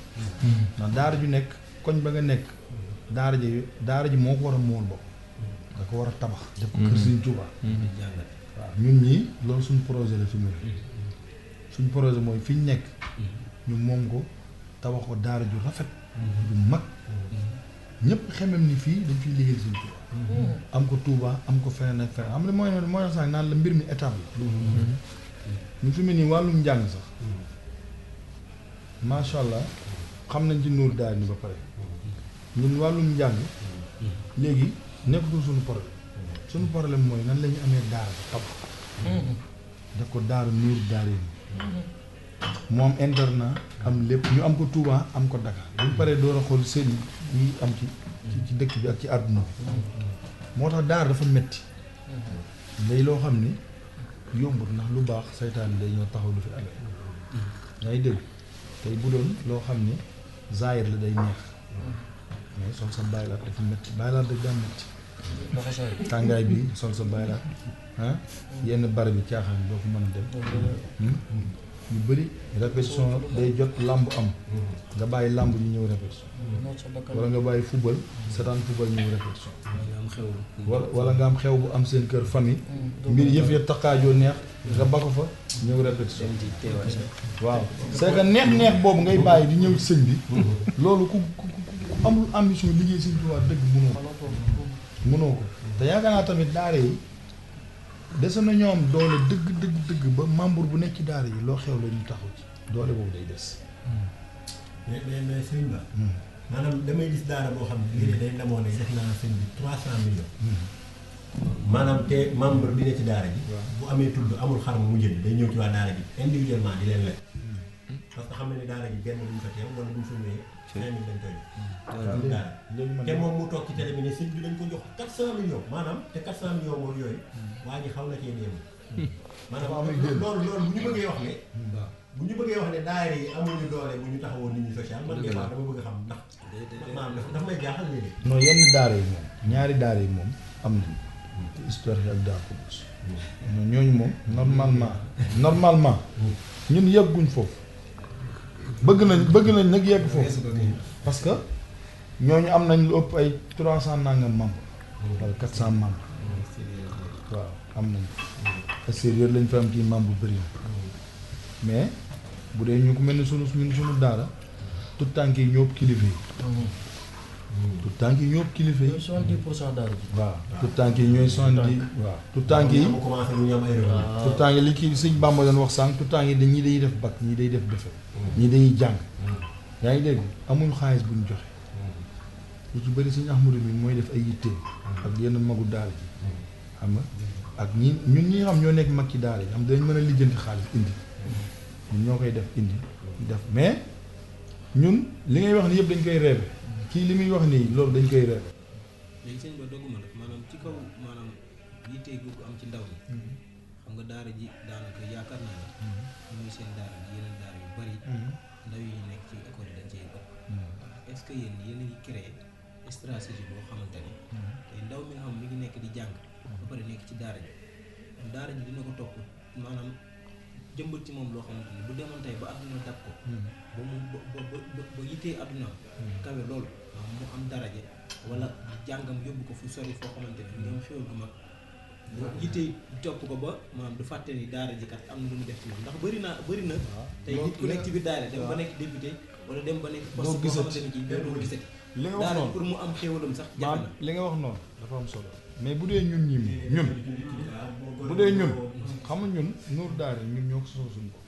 ndax daara ju nekk koñ ba nga nekk daara ji moo ko war a mool bopp nga ko war a tabax def ko kër Sëriñ Tuubaa waaw ñun ñii loolu suñ projet la fi mu ne suñ projet mooy fi ñu nekk ñu moom ko tabax ko daara ju rafet ju mag ñëpp xemem ni fii dañ fiy liggéey Sëriñ Tuubaa am ko Tuubaa am ko feneen ak feneen am na mooy sax naan la mbir mi étape la ñu fi mu nii wàllum njàng sax macha allah xam nañ ci nuur daal ni ba pare ñun wàllum njàng léegi nekkatul suñu problème mooy nan la ñu amee daara ba tabax def ko daaru nuur daara yi moom internat am lépp ñu am ko Touba am ko Dakar bu ñu paree door a xool seen yi am ci dëkk bi ak ci àdduna bi moo tax daara dafa metti day loo xam ni yombut ndax lu baax saytaan day ñoo taxaw lu fi amee yaa ngi dégg tey bu doon loo xam ni zaahir la day neex mais sol sa baylaat dafa metti baylaat rek daa metti tàngaay bi sol sa baylaat yenn barab bi caaxaan doo ko mën a dem ñu bëri répétition day jot làmb am nga bàyyi làmb ñu ñëw répétition wala nga bàyyi football seetaan football ñëw répétition wala nga am xew bu am seen kër famille mbir yëf ya taqaajoo neex nga ba ko fa ñëw répétition waaw c'est que neex boobu ngay bàyyi di ñëw ci sëñ bi loolu ku amul ambition liggéey sëñ Tuubaa dëgg mënoo ko te yaakaar naa tamit daara yi dese na ñoo am doole dëgg ba membre bu nekk ci daara yi loo xew la ñu taxaw ci doole boobu day des. mais sëñ Ba. maanaam damay gis daara boo xam ne lii day ndamoo ne def naa sëñ bi 300 millions. maanaam te membre bi ne ci daara ji. bu amee tudd amul xar mu jënd day ñëw ci waa daara ji individuellement di leen lekk. parce que xam na ne daara ji benn duñ fa teew wala duñ fa ñëwee. 5000 lañ koy jox. te moom mu toog ci télé bi ne sëñ bi dañ ko jox 400 millions maanaam te 400 millions moom yooyu waa ji xaw na cee déem. maanaam loolu bu ñu bëggee wax ne. bu ñu bëggee wax ne daara yi amuñu doole bu ñu taxawoon nit ñi social man des fois dama bëgg xam ndax. maanaam dafa may jaaxal léegi. non yenn daara yi moom ñaari daara yi moom am nañ te histoire yi ak daa ko bos. ñooñu moom normalement ñun yegguñ foofu. bëgg nañ nag yegg foofu parce que ñooñu am nañ lu ëpp ay 300 nangam membres wala 400 membres waaw am nañ extérieur lañ fa am ci membre bu bëri mais bu dee ñu ko mel ni sunu daara tout tànk yi ñëpp kilifa yi tout tànk yi ñëpp kilifa yi 70% daara ji waaw tout tànk yi ñooy 70 waaw tout tànk yi tout tànk yi li kii sëñ Bamba doon wax sànq tout tànk yi ñii day def bac ñii day def defe ñii dañuy jàng yaa ngi dégg amuñu xaalis bu ñu joxe lu ci bëri sëñ Ahmadou mi mooy def ay yitte ak yenn magu daara ji xam nga ak ñun ñi xam ñoo nekk mag ci daara yi am dañ mën a lijjanti xaalis indi ñun ñoo koy def indi def mais ñun li ngay wax ni yëpp dañ koy reebe kii li muy wax nii loolu dañ koy reebe léegi sëñ ba dogguma la maanaam ci kaw maanaam yitte gu am ci ndaw ñi xam nga daara ji daanaka yaakaar naa ne muy seen daara ji yeneen daara yu bari ndaw yi nekk ci école yi dañ cee ëpp est-ce que yéen a ngi créé stratégie boo xamante ne tey ndaw mi nga xam mi ngi nekk di jàng ba pare nekk ci daara ji dina ko topp maanaam jëmbat ci moom loo xamante ne bu demoon tey ba àdduna dab ko ba mu ba yittee àddunaam kawe loolu mu am daraja wala jàngam yóbbu ko fu sori foo xamante ne ñoom xéwal gu mag yittee topp ko ba maanaam du fàtte ni daara ji kat am na lu mu def ci moom ndax bëri na tey nit ku nekk ci biir daara dem ba nekk député wala dem ba nekk poste boo xamante ne kii benn doo gisati li nga wax daara noonu pour mu am xéwalam sax jafe na li nga wax noonu dafa am solo mais bu dee ñun bu dee ñun xam nga ñun nuur daara ñun ñoo ko sosoo suñu ko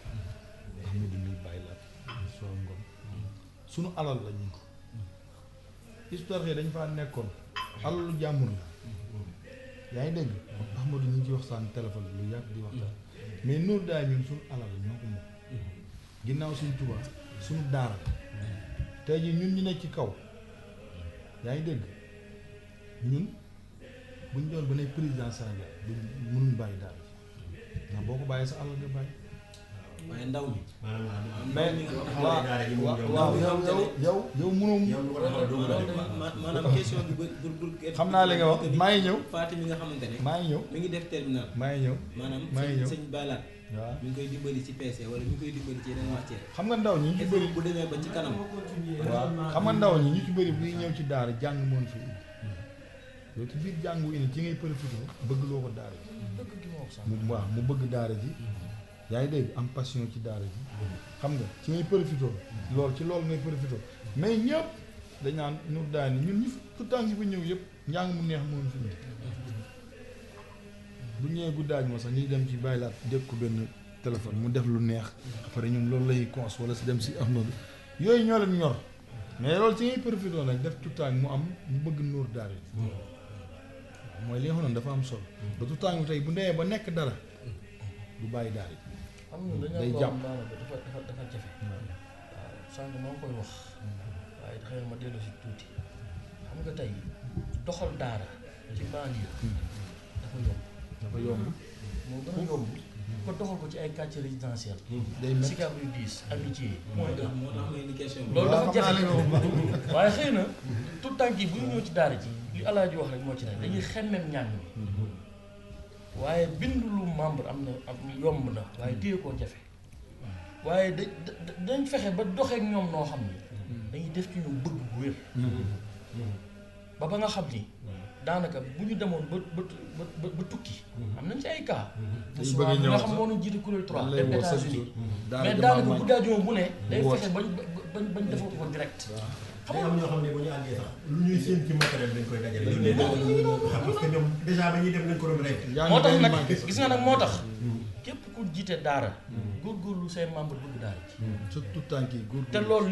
xam ne dañuy bàyyi la soo ngom suñu alal la ñun histoire yi dañ faa nekkoon alalu jàmbur la yaa ngi dégg Ahmadou ñu ngi ci waxtaan téléphone bi lu yàgg di waxtaan mais Nour daay ñun suñu alal ñoo ko moom ginnaaw suñu Tuubaa suñu daara tey jii ñun ñu nekk ci kaw yaa ngi dégg ñun buñ doon ba ne président Sénégal du mënuñ bàyyi daara ji ndax boo ko bàyyee sa alal nga bàyyi waaye ndaw ñi. mais waaw yow mënoo maanaam question bi bul xam naa li nga wax maa ngi ñëw Fatim mi nga xamante ne maa ngi ñëw mi ngi def terminal maa ngi ñëw maanaam maa ngi ñëw sëñ Baylaat waaw mi ngi koy dimbali ci PC wala mi ngi koy dimbali ci yeneen wàccee xam nga ndaw ñi ñu ci bëri bu demee ba ci kanam waaw xam nga ndaw ñi ñu ci bëri buy ñëw ci daara jàng moon fi yow ci biir jàngu indi ci ngay profité bëgg loo ko daara ji mu waaw mu bëgg daara ji yaa ngi dégg am passion ci daara ji xam nga ci ngay profité loolu ci loolu ngay profité mais ñëpp dañ naan Nour daal ni ñun ñu tout temps yi fa ñëw yëpp njàng mu neex moom fi ñu bu ñëwee guddaaj moo sax ñuy dem ci Baylaat dégg ko benn téléphone mu def lu neex après ñun loolu lay cons wala si dem si Ahmadou yooyu ñoo leen ñor mais loolu ci ngay profité nag def tout temps mu am mu bëgg Nour daara ji mooy li nga xam ne dafa am solo ba tout temps bi tey bu ndewee ba nekk dara du bàyyi daara ji xam nga day dañoo jàpp dafa jafe waaw sànq maa ngi koy wax waaye xëy na ma dellu si tuuti xam nga tey doxal daara ci banlieue dafa yomb dafa yomb moo gën a yomb ko doxal ko ci ay quartiers résidentiels day métti Sicap Rue 10 Amitié point E moo tax may ni question bi loolu dafa waaw xam naa jafe li nga wax. waaye xëy na tout tànk yi bu ñu ñëw ci daara ji li Alaaji wax rek moo ci ne dañuy xemmem njàng mi waaye bind lu membre am yomb na waaye téye koo jafe waaye dañ fexe ba doxeek ñoom noo xam ni dañuy def ci ñoom bëgg bu wér ba nga xam ni daanaka bu ñu demoon ba tukki am nañ ci ay cas dañu bëgg a ñëw nga xam moo ñu jiite kuréel 3 lay dem woo chaque États-Unis jour. mais daara daanaka jamono bu daajoo bu ne day woote. fexe bañ defal ko direct day am ñoo xam ne bu ñu àggee sax lu ñuy séen ci matériel dañ koy dajale. parce que ñoom déjà ba ñuy dem lañ ko doon rek. moo tax nag gis nga nag moo tax képp ku jiite daara góorgóorlu say membre bëgg daara ji surtout tànk yi góor te loolu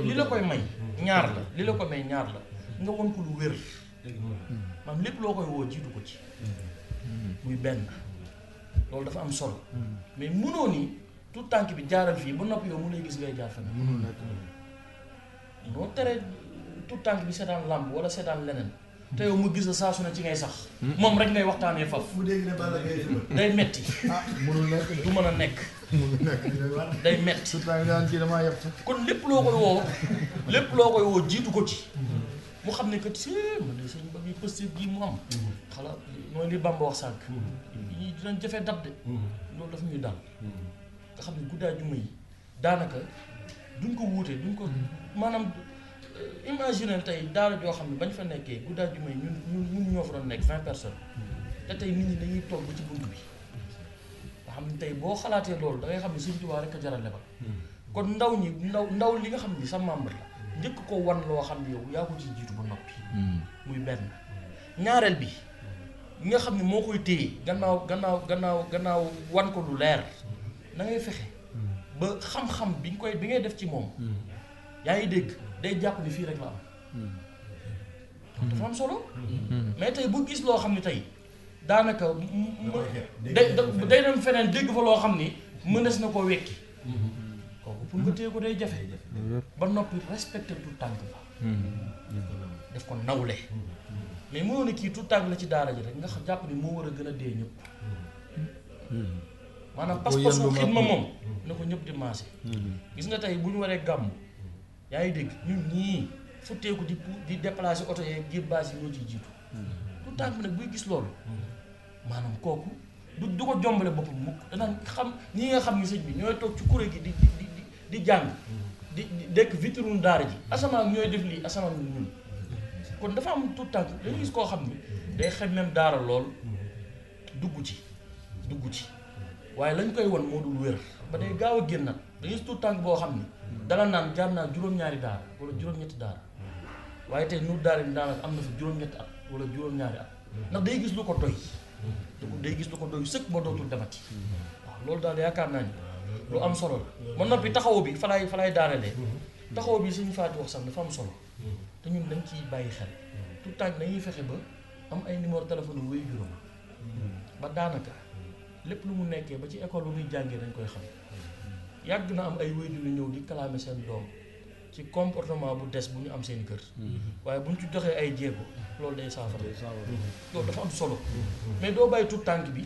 li la koy may ñaar la li la ko may ñaar la nga won ko lu wér maam lépp loo koy woo jiitu ko ci muy benn loolu dafa am solo mais mënoo ni tout tànk bi jaaral fii ba noppi yow mu lay gis ngay jaar feneen mënul nekk noo tere tout tànk bi seetaan làmb wala seetaan leneen te yow mu gis la saa su ne ci ngay sax moom rek ngay waxtaanee faf mu dégg ne Balla Gaye day metti ah mënul nekk du mën a nekk mënul nekk day metti surtout tànk daan kii damaa yeb sax kon lépp loo koy woo jiitu ko ci mu xam ne kat si man de sëñ ba muy positif bii mu am xalaat mooy li Bamba wax sànq ñi dinañ jafee dab de loolu dafa ñuy dal nga xam ne guddaay juma yi daanaka duñ ko wuute duñ ko maanaam imaginer tey daara joo xam ne bañ fa nekkee guddaay juma yi ñun ñoo fa doon nekk 20 personnes te tey nit ñi dañuy toog ba ci bunt bi nga xam ne tey boo xalaatee loolu da ngay xam ne Sëñ Tuubaa rek a jaral lebal kon ndaw ñi ndaw li nga xam ni sa membre la njëkk ko wan loo xam ne yow yaa ko ci jiitu ba noppi muy benn ñaareel bi nga xam ne moo koy téye gannaaw wan ko lu leer na ngay fexe ba xam-xam bi ngay def ci moom yaa ngi dégg day jàpp ni fii rek la am dafa am solo mais tey bu gis loo xam ne tey daanaka day dem feneen dégg fa loo xam ni mënees na koo wekki kooku pour nga téye ko day jafe ba noppi respecté tout tànk ba def ko nawle mais mënoo ne kii tout tànk la ci daara ji rek nga jàpp ni moo war a gën a dee ñëpp maanaam pas-pasu xidma moom na ko ñëpp di maase gis nga tey bu ñu waree gàmm yaa ngi dégg ñun ñii futteeku di déplacer oto yeeg ngir base yi ñoo ciy jiitu tout tànk bi nag buy gis loolu maanaam kooku du ko jombale boppam mukk danaan xam ñi nga xam ni sëñ bi ñooy toog ci kuréel gi di jàng di dekk vitrine daara ji asamaan ñooy def lii asamaan ñun kon dafa am tout tànk dañu gis koo xam ni day xem même daara lool dugg ci waaye lañ koy won moo dul wér ba day gaaw a génnaat dañu gis tout tànk boo xam ni dala naan jaar naa juróom-ñaari daara wala juróom-ñetti daara waaye tey Nour daara bi daanaka am na fa juróom-ñetti at wala juróom-ñaari at ndax day gis lu ko doy day gis lu ko doy sëkk ba dootul demati waaw loolu daal yaakaar naa ni lu am solo la ma noppi taxaw bi fa laay daaralee taxaw bi suñu faati wax sax dafa am solo te ñun dañ ciy bàyyi xel tout tànk dañuy fexe ba am ay numéro téléphone yu wéy juróom ba daanaka lépp lu mu nekkee ba ci école bu muy jàngee dañ koy xam yàgg na am ay waajur yu ñëw di kalaame seen doom ci comportement bu des bu ñu am seen kër waaye bu ñu ci doxee ay jéego loolu day saafara loolu dafa am solo mais doo bàyyi tout tànk bi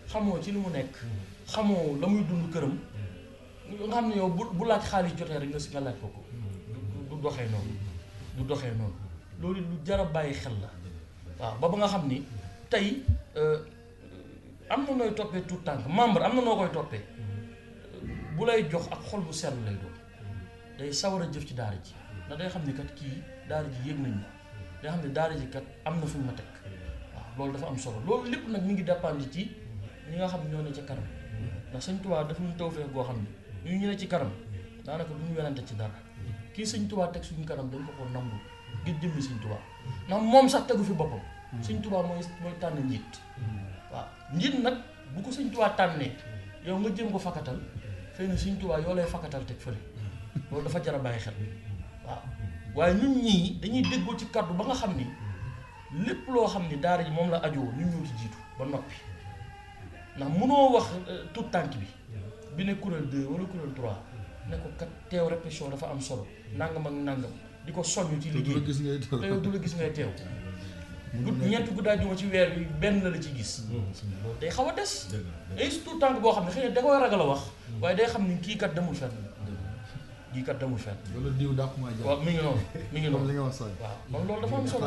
xamoo ci li mu nekk xamoo la muy dund këram nga xam ne yow bu laaj xaalis jotee rek nga si nga laaj ko ko du doxee noonu du doxee noonu loolu lu jar a bàyyi xel la waaw ba nga xam ni tey am na nooy toppee tout tànk membre am na noo koy toppee bu lay jox ak xol bu sell lay doon day sawar a jëf ci daara ji ndax day xam ni kat kii daara ji yëg nañ ma day xam ne daara ji kat am na fu ñu ma teg waaw loolu dafa am solo loolu lépp nag mi ngi dépendre ci ñi nga xam ne ñoo ne ca kanam ndax Sëñ Tuubaa dafa ñu tawfeex goo xam ne ñu ne ci kanam daanaka du ñu werante ci dara kii Sëñ Tuubaa teg suñu kanam dañ ko ko nangu ngir jëmmi Sëñ Tuubaa ndax moom sax tegu fi boppam Sëñ Tuubaa mooy tànn njiit waaw njiit nag bu ko Sëñ Tuubaa tànnee yow nga jëm ko fakkatal xëy na Sëñ Tuubaa yoo lay fakkatal teg fële loolu dafa jar a bàyyi xel waaw waaye ñun ñii dañuy déggoo ci kàddu ba nga xam ni lépp loo xam ni daara ji moom la ajoo ñun ñoo ci jiitu ba noppi ndax mënoo wax tout tànk bi ne kuréel 2 wala kuréel 3 ne ko kat teew répétition dafa am solo nangam ak nangam di ko soññ ci liggéey te yow du la gis ngay teew ñeenti guddaa juma ci weer bi benn la ci gis loolu day xaw a des ay tout tànk boo xam ne xëy na da koy ragal a wax waaye day xam ni kii kat demul fenn kii kat demul fenn wala diw dàq maa jàng waaw mi ngi noonu comme li nga wax sooy waaw kon loolu dafa am solo